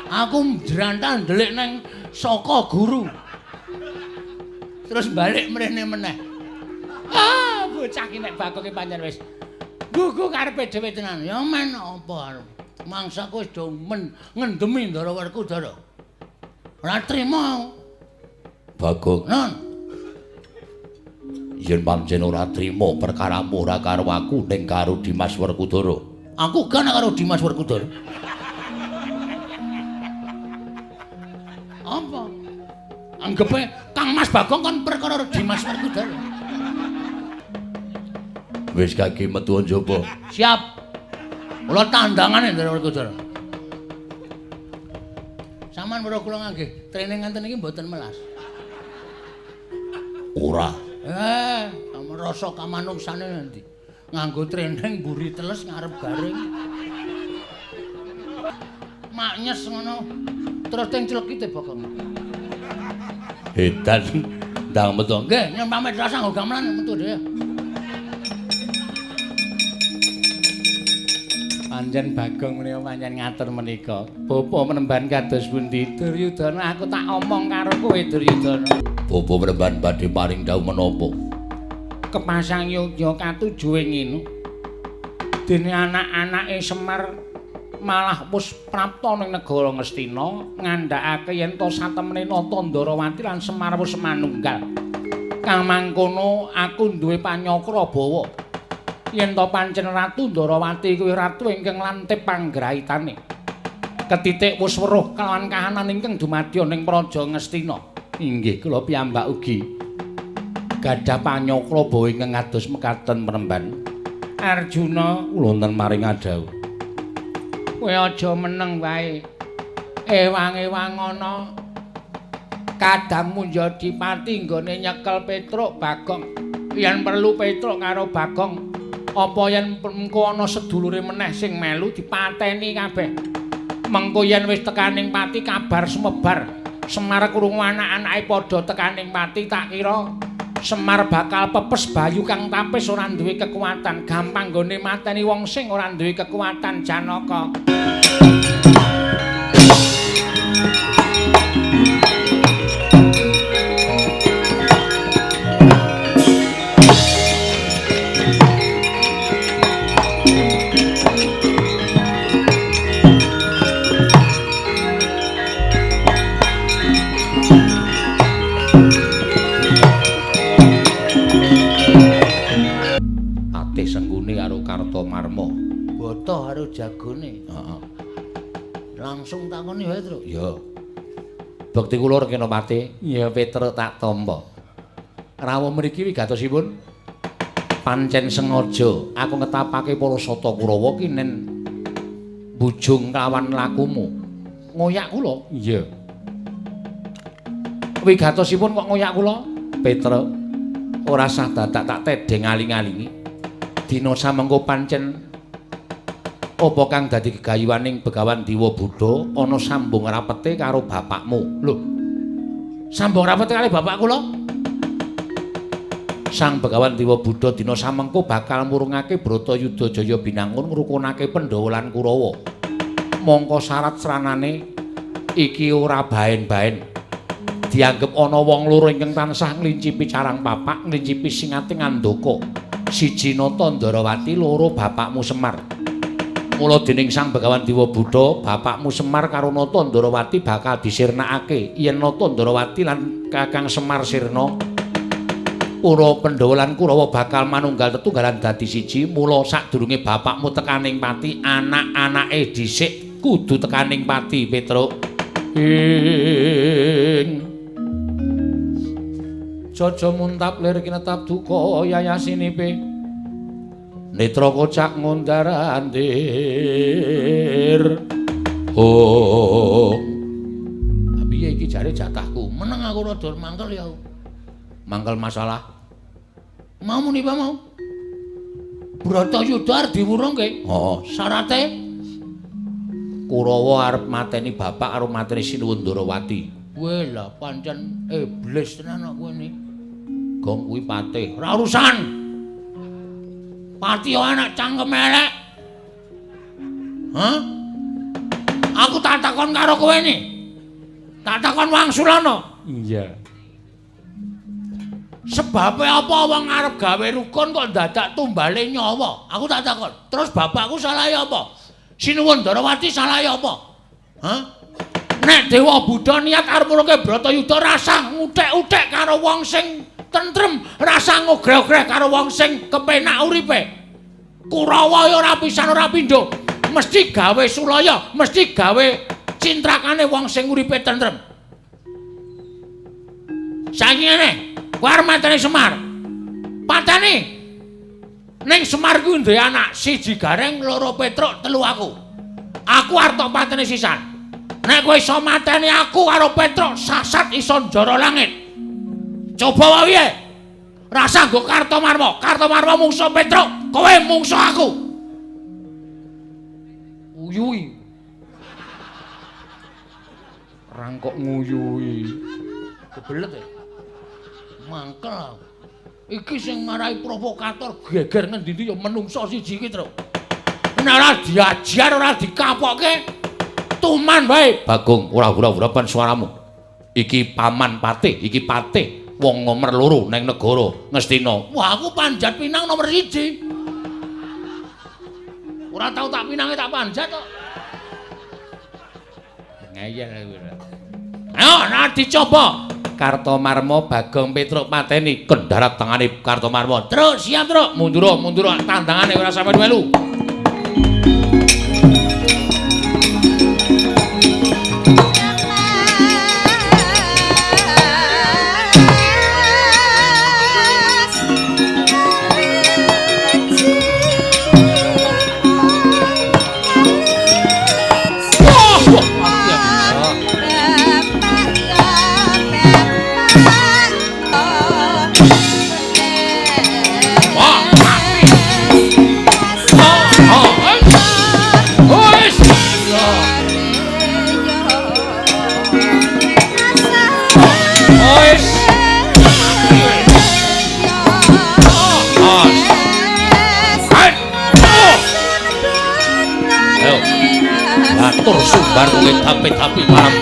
A: Aku njrantal ndelik nang saka guru. Terus balik mrene meneh. Ah, bocah ki nek bakoke pancen wis gugu karepe dhewe tenan. Ya men apa arep. Mangsaku wis do ngendemi Ndara Werkudara. Ora trima.
B: Bagong.
A: Non.
B: Yen pancen ora trima perkaramu ora karo aku ning karo Dimas Werkudara.
A: Aku gak karo Dimas Werkudara. Apa? Anggepe Kang Mas Bagong kon perkara karo Dimas Werkudara.
B: Wis kaki metu njaba.
A: Siap. Kula tandangane Ndara Werkudara. Saman weruh kula nggih training ngenten iki mboten melas.
B: Ora.
A: Rasa kamanungsane nanti. Nganggo training mburi teles ngarep garing. Maknyes ngono. Terus teng clekite Bagong.
B: Edan ndang metu.
A: Nggih, nyun pamit rasa nggo gamelan metu dhewe. Pancen Bagong menika pancen ngatur menika. Bapa menemban kados pundi Duryudana, aku tak omong karo kowe Duryudana.
B: Bapa menemban badhe paring dawuh menapa?
A: Kepasang yogya katuju ing ngene. Dene anak-anake Semar malah wis prapta ning negara Ngastina ngandhakake yen to satemene Nata Ndarawati lan Semar wis manunggal. Kang mangkono aku duwe panyakra bawa yen to pancen Ratu Ndarawati kuwi ratu ingkang lantip panggraitane. Ketitik wis weruh kelawan kahanan ingkang dumadya ning Praja Ngastina. Inggih kula piyambak ugi gadah panyakra bawa ingkang kados mekaten penemban. Arjuna
B: kula wonten maring adhawuh.
A: Kowe aja meneng wae. Ewang-ewang ana kadang Munjadipati nggone nyekel Petruk Bagong. Yen perlu Petruk karo Bagong, apa yen mengko ana sedulure meneh sing melu dipateni kabeh. Mengko yen wis tekaning pati kabar sumebar. Semar krungu anak-anake padha tekaning pati, tak kira Semar bakal pepes bayu kang tapis ora duwe kekuatan, gampang nggone mateni wong sing ora duwe kekuatan Janaka.
B: Kartomarma.
A: Boto karo jagone.
B: Heeh.
A: Langsung takoni wae, Truk.
B: Ya. Bekti kula Rekenopati, ya Petruk tak tampa. Rawuh mriki wigatosipun pancen sengaja aku ngetapake para sata Kurawa ki nen bujung kawan lakumu. Ngoyak kula? Iya. Wigatosipun kok ngoyak kula? Petruk, ora sah dadak tak tedheng aling-alingi. Dina samengko pancen apa kang dadi gegayuhaning Begawan Dewa Buddha ana sambung rapete karo bapakmu. Lho. Sambung rapete karo bapak kula? Sang Begawan Dewa Buddha dina samengko bakal murungake Bratayuda Jaya Binangun ngrukunake Pandhawa lan Kurawa. Mongko syarat sranane iki ora baen-baen. Dianggep ana wong loro ingkang tansah nglincipi carang papak, nglincipi singating andaka. Siji Nata Ndarawati, loro bapakmu Semar. Mula dening Sang Begawan Dewa Buddha, bapakmu Semar karo Nata Ndarawati bakal disirnakake. Yen Nata Ndarawati lan Kakang Semar sirna, para Pandhawa lan Kurawa bakal manunggal tetunggalan dadi siji. Mula sadurunge bapakmu tekaning pati, anak-anake dhisik kudu tekaning pati, Petruk. Ing
A: Jaja muntap lir kinetap duka yayasinipe. Netra kocak ngundar-andir. Oh. Piye iki jare jatahku? Meneng aku rada mangkel ya. Mangkel masalah. Mau muni apa mau? Bratayuda arep diwurungke. Heeh, syarate Kurawa arep mateni bapak karo mateni Sinuwun Ndarawati. Kowe lah pancen iblis tenan kok kowe ni. Gong kuwi patih. Ora urusan. Pati anak cangkem elek. Hah? Aku tak takon karo kowe ni. Tak takon wangsulana. Iya. Sebabe apa wong arep gawe rukun kok dadak tumbale nyawa? Aku tak takon. Terus bapakku salah apa? Sinuwun Ndarawati salah apa? Hah? Nek Dewa Buddha niat arep murungke Bratayuda rasah nguthek-uthek karo wong sing tentrem, rasah ngogreh-ogreh karo wong sing kepenak uripe. Kurawa ya ora pisan ora pindho, mesti gawe sulaya, mesti gawe cintrakane wong sing uripe tentrem. Saiki ngene, kowe arep mateni Semar. Pateni. Ning Semar kuwi duwe anak, siji Gareng, loro Petruk, telu aku. Aku arep tok pateni sisan. Nek kowe iso mateni aku karo Petruk, sasat iso njara langit. Coba wae piye? Rasah nggo Kartomarma. Kartomarma mungsuh Petruk, kowe mungsuh aku. Uyui. Rangkok nguyui. Kebelet ya. Mangkel. Iki sing marai provokator geger ngendi-endi ya menungso siji iki, Truk. Nek ora diajar, ora dikapokke, tuman wae. Bagong, ora ura-urapan suaramu. Iki paman patih, iki patih wong nomor loro neng negara Ngastina. Wah, aku panjat pinang nomor 1. Ora tau tak pinange tak panjat kok. Ngeyel aku. Ayo, nah dicoba. Kartomarma Bagong Petruk mateni kendarat tangane Kartomarma. Truk, siap, Truk. Mundur, mundur tandangane ora sampe melu. Atur sumbar kuwi tapi-tapi marang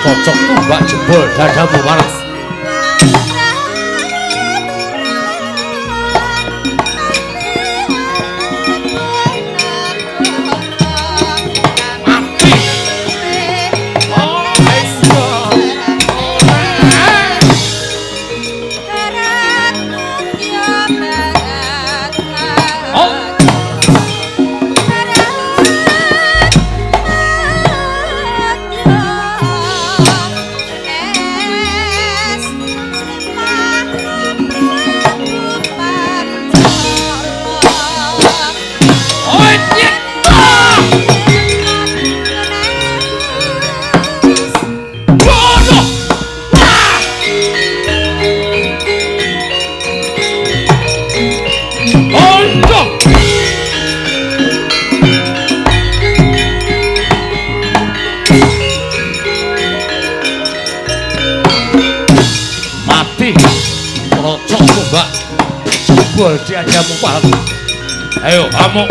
A: cocok tumbak jebol dadamu malah. Mati. Oh, iya.
B: Tumbak. Jebol diajamu palku. Ayo amuk.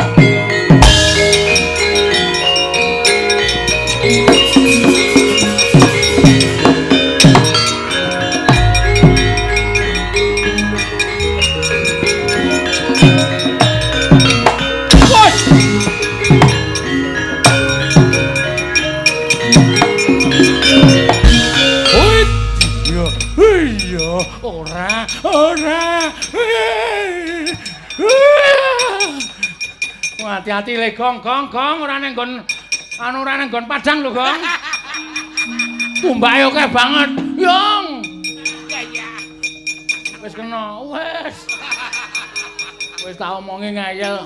A: Ora, ora. Hati-hati le gong, gong, gong, ora nang nggon anu ora nang nggon padang lho, Gong. Tumbake akeh banget. Yong. Wis kena, wis. Wis tak omongi ngeyel.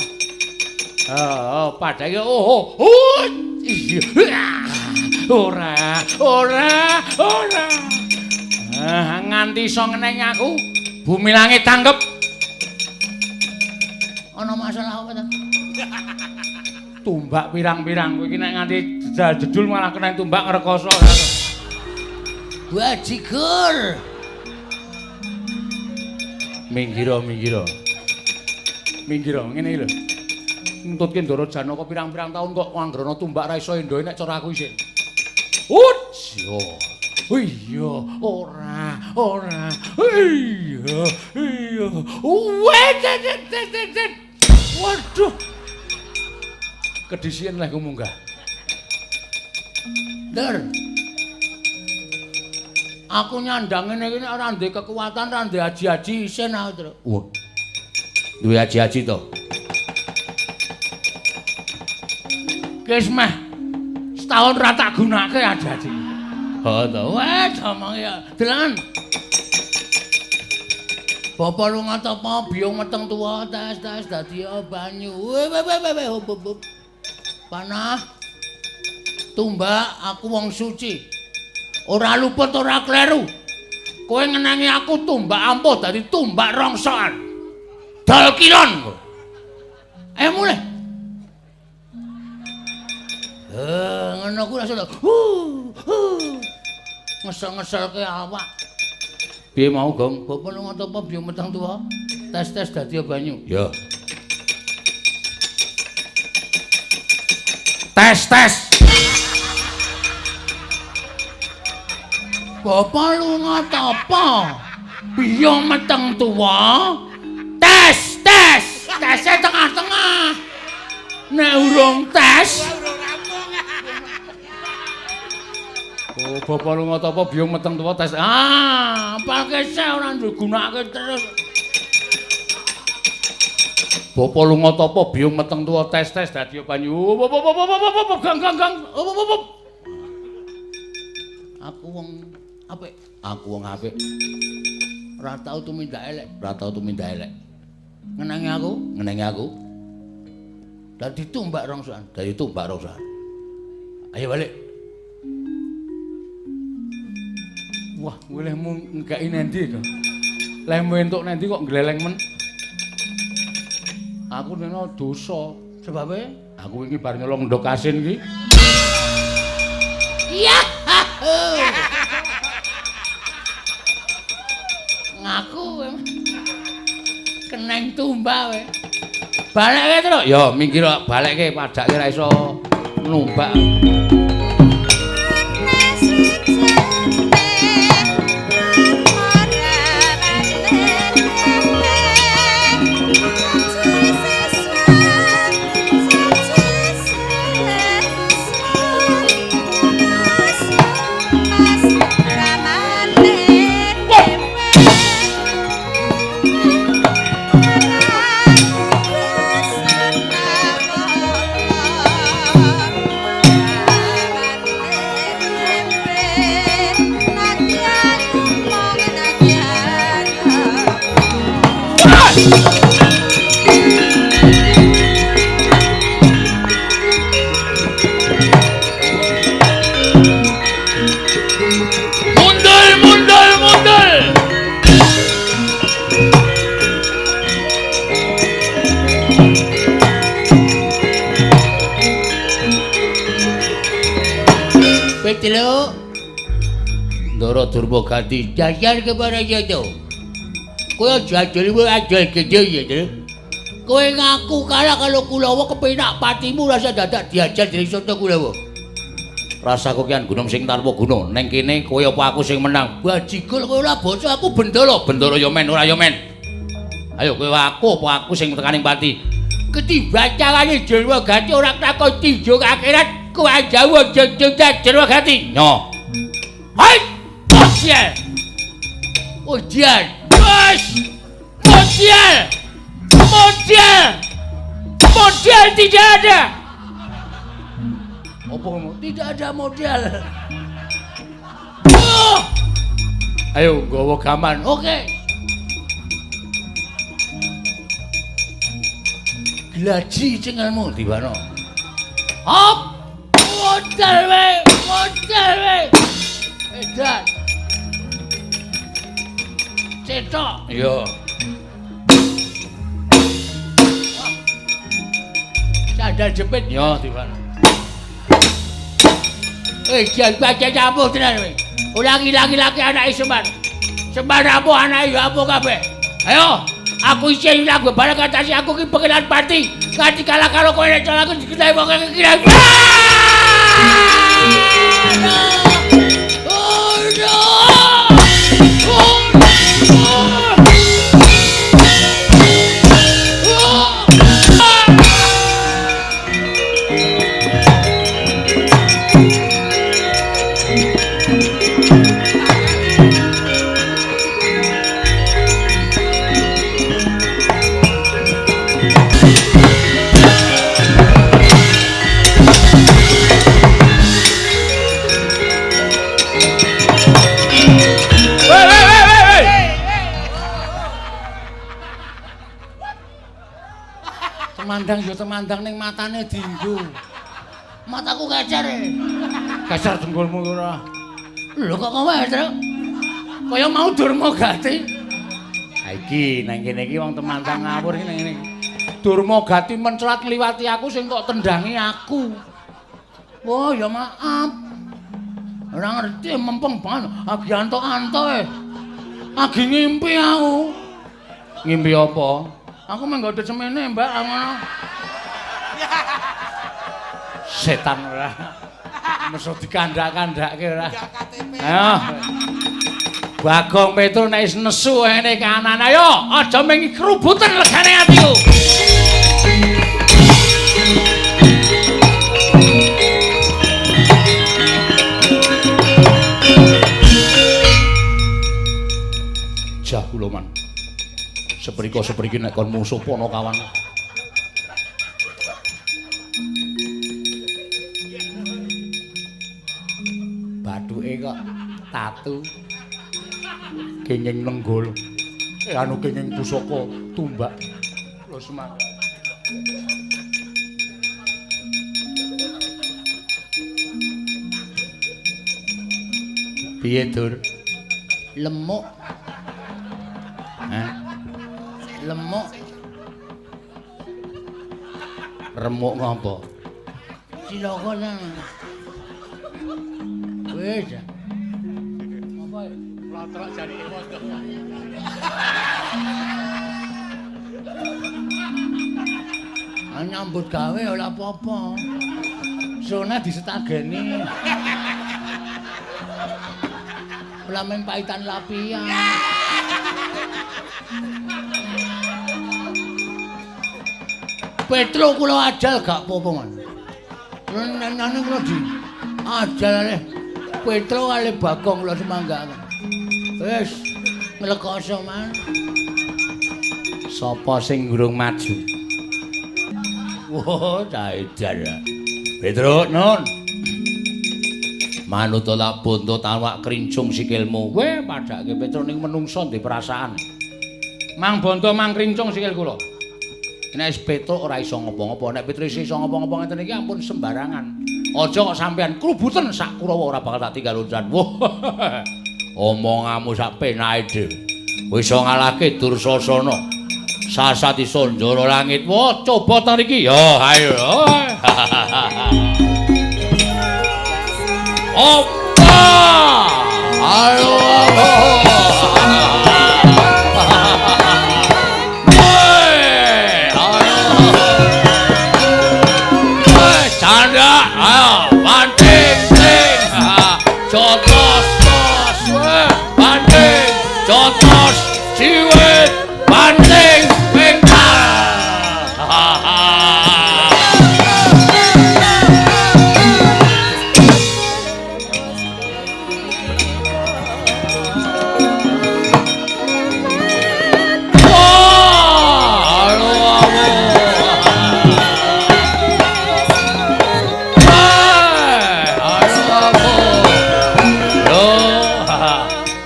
A: Heeh, padake oh, oh. Iya. Ora, ora, ora. Ah, nganti iso ngenengi aku, bumi langit tanggep. Ana masalah apa ta? Tumbak pirang-pirang kowe iki nek nganti jedul malah kena tumbak ngrekoso. Bajigur. Minggiro, minggiro. Minggiro ngene iki lho. Entutke Ndara Janaka pirang-pirang taun kok anggrana tumbak ra iso endohe nek cara aku isin. Ut, yo. Iya, ora, ora. Iya, iya. Wet. Waduh. Kedisian leh ku munggah. Ndar. Aku nyandang ngene iki nek ora ndek kekuatan, ora ndek aji-aji isin aku, Tru.
B: Wah. Duwe aji-aji to?
A: Wis meh setahun ra tak gunake aji-aji.
B: Oh to.
A: Wes omong ya. Delengen. Bapa lunga tapa biyung meteng tuwa tes-tes dadi banyu. We we we we hop. Panah. Tumbak aku wong suci. Ora luput ora kleru. Kowe ngenangi aku tumbak ampuh dadi tumbak rongsokan. Dol kilon kowe. Ayo mulih. Ngono kuwi langsung ngesel-ngeselke awak.
B: Piye mau, Gong?
A: Bapa lunga tapa biyung meteng tuwa? Tes-tes dadi banyu.
B: Ya. Tes-tes.
A: Bapa lunga tapa? Biyung meteng tuwa? Tes-tes. Tese tengah-tengah. Nek urung tes.
B: Oh, bapa lunga tapa biyung meteng tuwa tes.
A: Ah, apalke seh ora digunakake terus.
B: Bapa lunga tapa biyung meteng tuwa tes-tes dadi banyu.
A: Gang gang gang. Aku wong apik.
B: Aku wong apik.
A: Ora tau tumindak elek.
B: Ora tau tumindak elek.
A: Ngenangi aku,
B: ngenangi aku.
A: Dadi tumbak rongsokan.
B: Dadi tumbak rongsokan. Ayo balik.
A: Wah, kowe lehmu ngekeki nendi to? Lehmu entuk nendi kok gleleng men? Aku neno dosa. Sebabe
B: aku iki bar nyolong ndok asin iki.
A: Iya. Ngaku kowe. Keneng tumbak kowe.
B: Balekke to. Ya minggir kok balekke padake ra iso numbak.
A: Ndara Durmagati jajar kepada jatuh. Kowe aja adol adol gedhe ya, Tru. Kowe ngaku kalah kalau Kulawa kepenak patimu rasa dadak diajar dening Sata Kulawa.
B: Rasa kokian gunung sing tanpa guna. Neng kene kowe apa aku sing menang?
A: Bajigul kowe ora basa aku bendala.
B: Bendara ya men ora ya men. Ayo kowe aku apa aku sing tekaning pati?
A: Ketimbang carane Durwagati ora takon tinju akhirat kowe jauh jejeng Durwagati.
B: Nyo.
A: Hai! Bosial. Ujian. Bos. Modal. Modal. Modal tidak ada. Apa kamu? Tidak ada modal. Oh. Ayo nggawa gaman. Oke. Glaji cengelmu diwano. Hop. Modal we, modal we. Edan. Cetok.
B: Iya.
A: Sandal jepit
B: ya diwano.
A: Jan baca campur tenan kowe. Ora ngilang-ilangke anake Semar. Semar apa anake ya apa kabeh. Ayo, aku isih lagu bareng atase aku ki pengenan pati. Nganti kalah karo kowe nek aku dikenai wong iki. Oh no! Oh no! Temandang yo temandang ning matane dinggo. Mataku kecer.
B: Kecer dengkulmu ora.
A: Lho kok kowe, Tru? Kaya mau Durmagati.
B: Ha iki nang kene iki wong temandang ngawur iki nang kene. Durmagati mencelat ngliwati aku sing kok tendangi aku.
A: Wah, ya maaf. Ora ngerti mempeng banget. Agi antok-antok e. Agi ngimpi aku.
B: Ngimpi apa?
A: Aku menggodhe semene, Mbak, ngono.
B: Setan ora. Meso dikandak-kandake ora. Ayo. Bagong Petro nek wis nesu ngene kanan. Ayo, aja mung krubuten legane atiku. Jah kula man. Seprika sepriki nek kon musuh Panakawan. Bathuke kok tatu. Kenging nenggol. Anu kenging pusaka tumbak. Lho semangat. Piye, Dur?
A: Lemuk.
B: Hah?
A: Lemuk.
B: Remuk ngopo?
A: Cilaka nang. Wis. Apa?
C: Lotrok jarike moto.
A: Nyambut gawe ora apa-apa.
B: Sona disetageni.
A: Ora men paitan lapian. Petro kula ajal gak apa-apa, Man. Nane kula di ajal ale Petro ale Bagong kula semangga. Wis nglekoso, Man.
B: Sapa sing urung maju? Wah, caedan. Petro, nun. Manut lak buntut awak krincung sikilmu. Kowe padhake Petro ning menungsa ndek perasaan. Mang bonto mang krincung sikil kula. Nek wis Petro ora iso ngopo-ngopo, nek Petro iso ngopo-ngopo ngeten iki ampun sembarangan. Aja kok sampean krubuten sak Kurawa ora bakal tak tinggal loncan. Wah. Omonganmu sak penake dhewe. Wis iso ngalahke Dursasana. Sasat iso njara langit. Wah, coba ta niki. Ya, ayo. Opa! Ayo.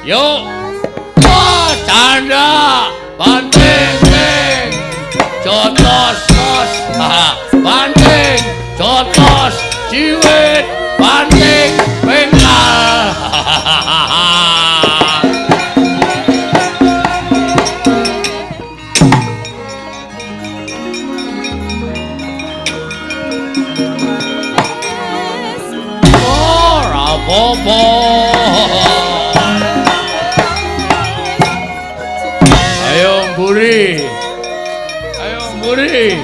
B: Yuk. Wah, canda. Banting ting. Jotos tos. Banting, jotos, ciwit, banting, bengkal. Ora apa-apa. Ayo mburi. Ayo mburi.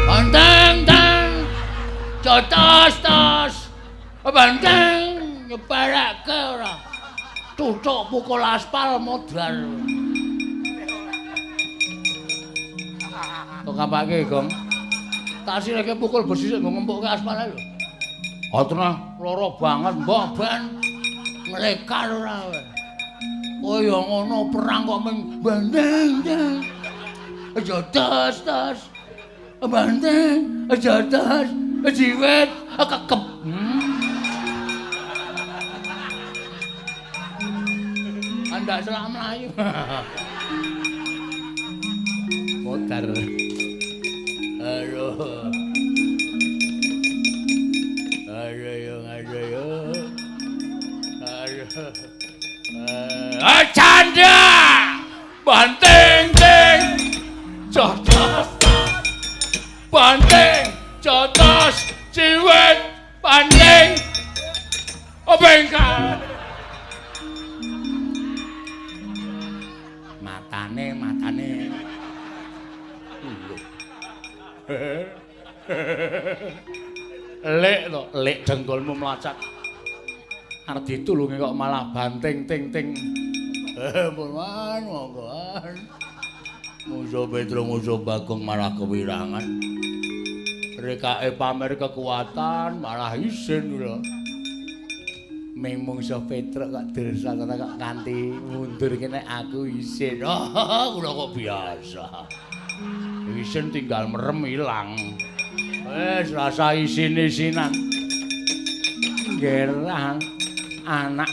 B: Banteng tang. Jotos tos. Banteng nyebarake ora. Tutuk pukul aspal modar. Kok kapake, Gong? Tak sireke pukul besi sik nggo ngempukke aspal ae lho. Ah tenah lara banget, mbok ben nglekar ora kowe. Oh ya ngono perang kok ming banteng tang. Aja tos tos. Banteng, aja tos, jiwet, kekep. Andak selak mlayu. Modar. Aduh. Aduh yo, aduh yo. Aduh. Ah, canda. Banting ting. Jotos. Banting, jotos, ciwet, banting. Oh bengkal. Matane, matane. Lek to, lek dengkulmu mlacat. Arep ditulungi kok malah banting ting ting. Pun monggo. Musuh Petruk, musuh Bagong malah kewirangan. Rekake pamer kekuatan malah isin lho. Ming mungsuh Petruk kok dirsana kok nganti mundur kene aku isin. Oh, kula kok biasa. Isin tinggal merem ilang. Wis rasa isin-isinan. Ngerah anak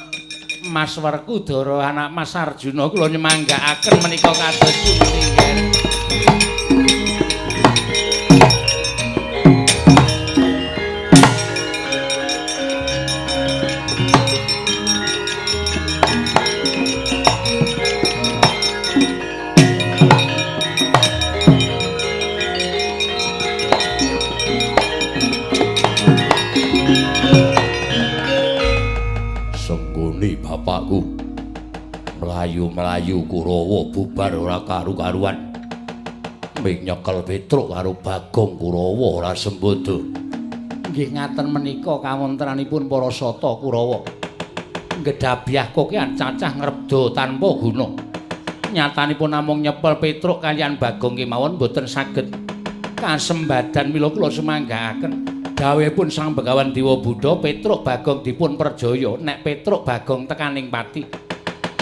B: Mas Werkudara, anak Mas Arjuna kula nyemanggaaken menika kados pundi nggih. Bapakku mlayu-mlayu Kurawa bubar ora karu-karuan. Ming nyekel Petruk karo Bagong Kurawa ora sembodo. Nggih ngaten menika kawontenanipun para sata Kurawa. Ngedhabyah kokean cacah ngrebda tanpa guna. Nyatanipun namung nyepel Petruk kaliyan Bagong kemawon boten saged kasembadan mila kula sumanggaaken. Dawuhipun Sang Begawan Dewa Buddha Petruk Bagong dipun perjaya nek Petruk Bagong tekaning pati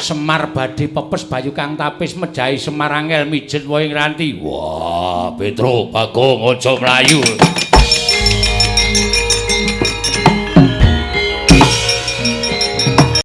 B: Semar badhe pepes bayu kang tapis mejahi Semar angel mijet wohing ranti. Wah, Petruk Bagong aja mlayu.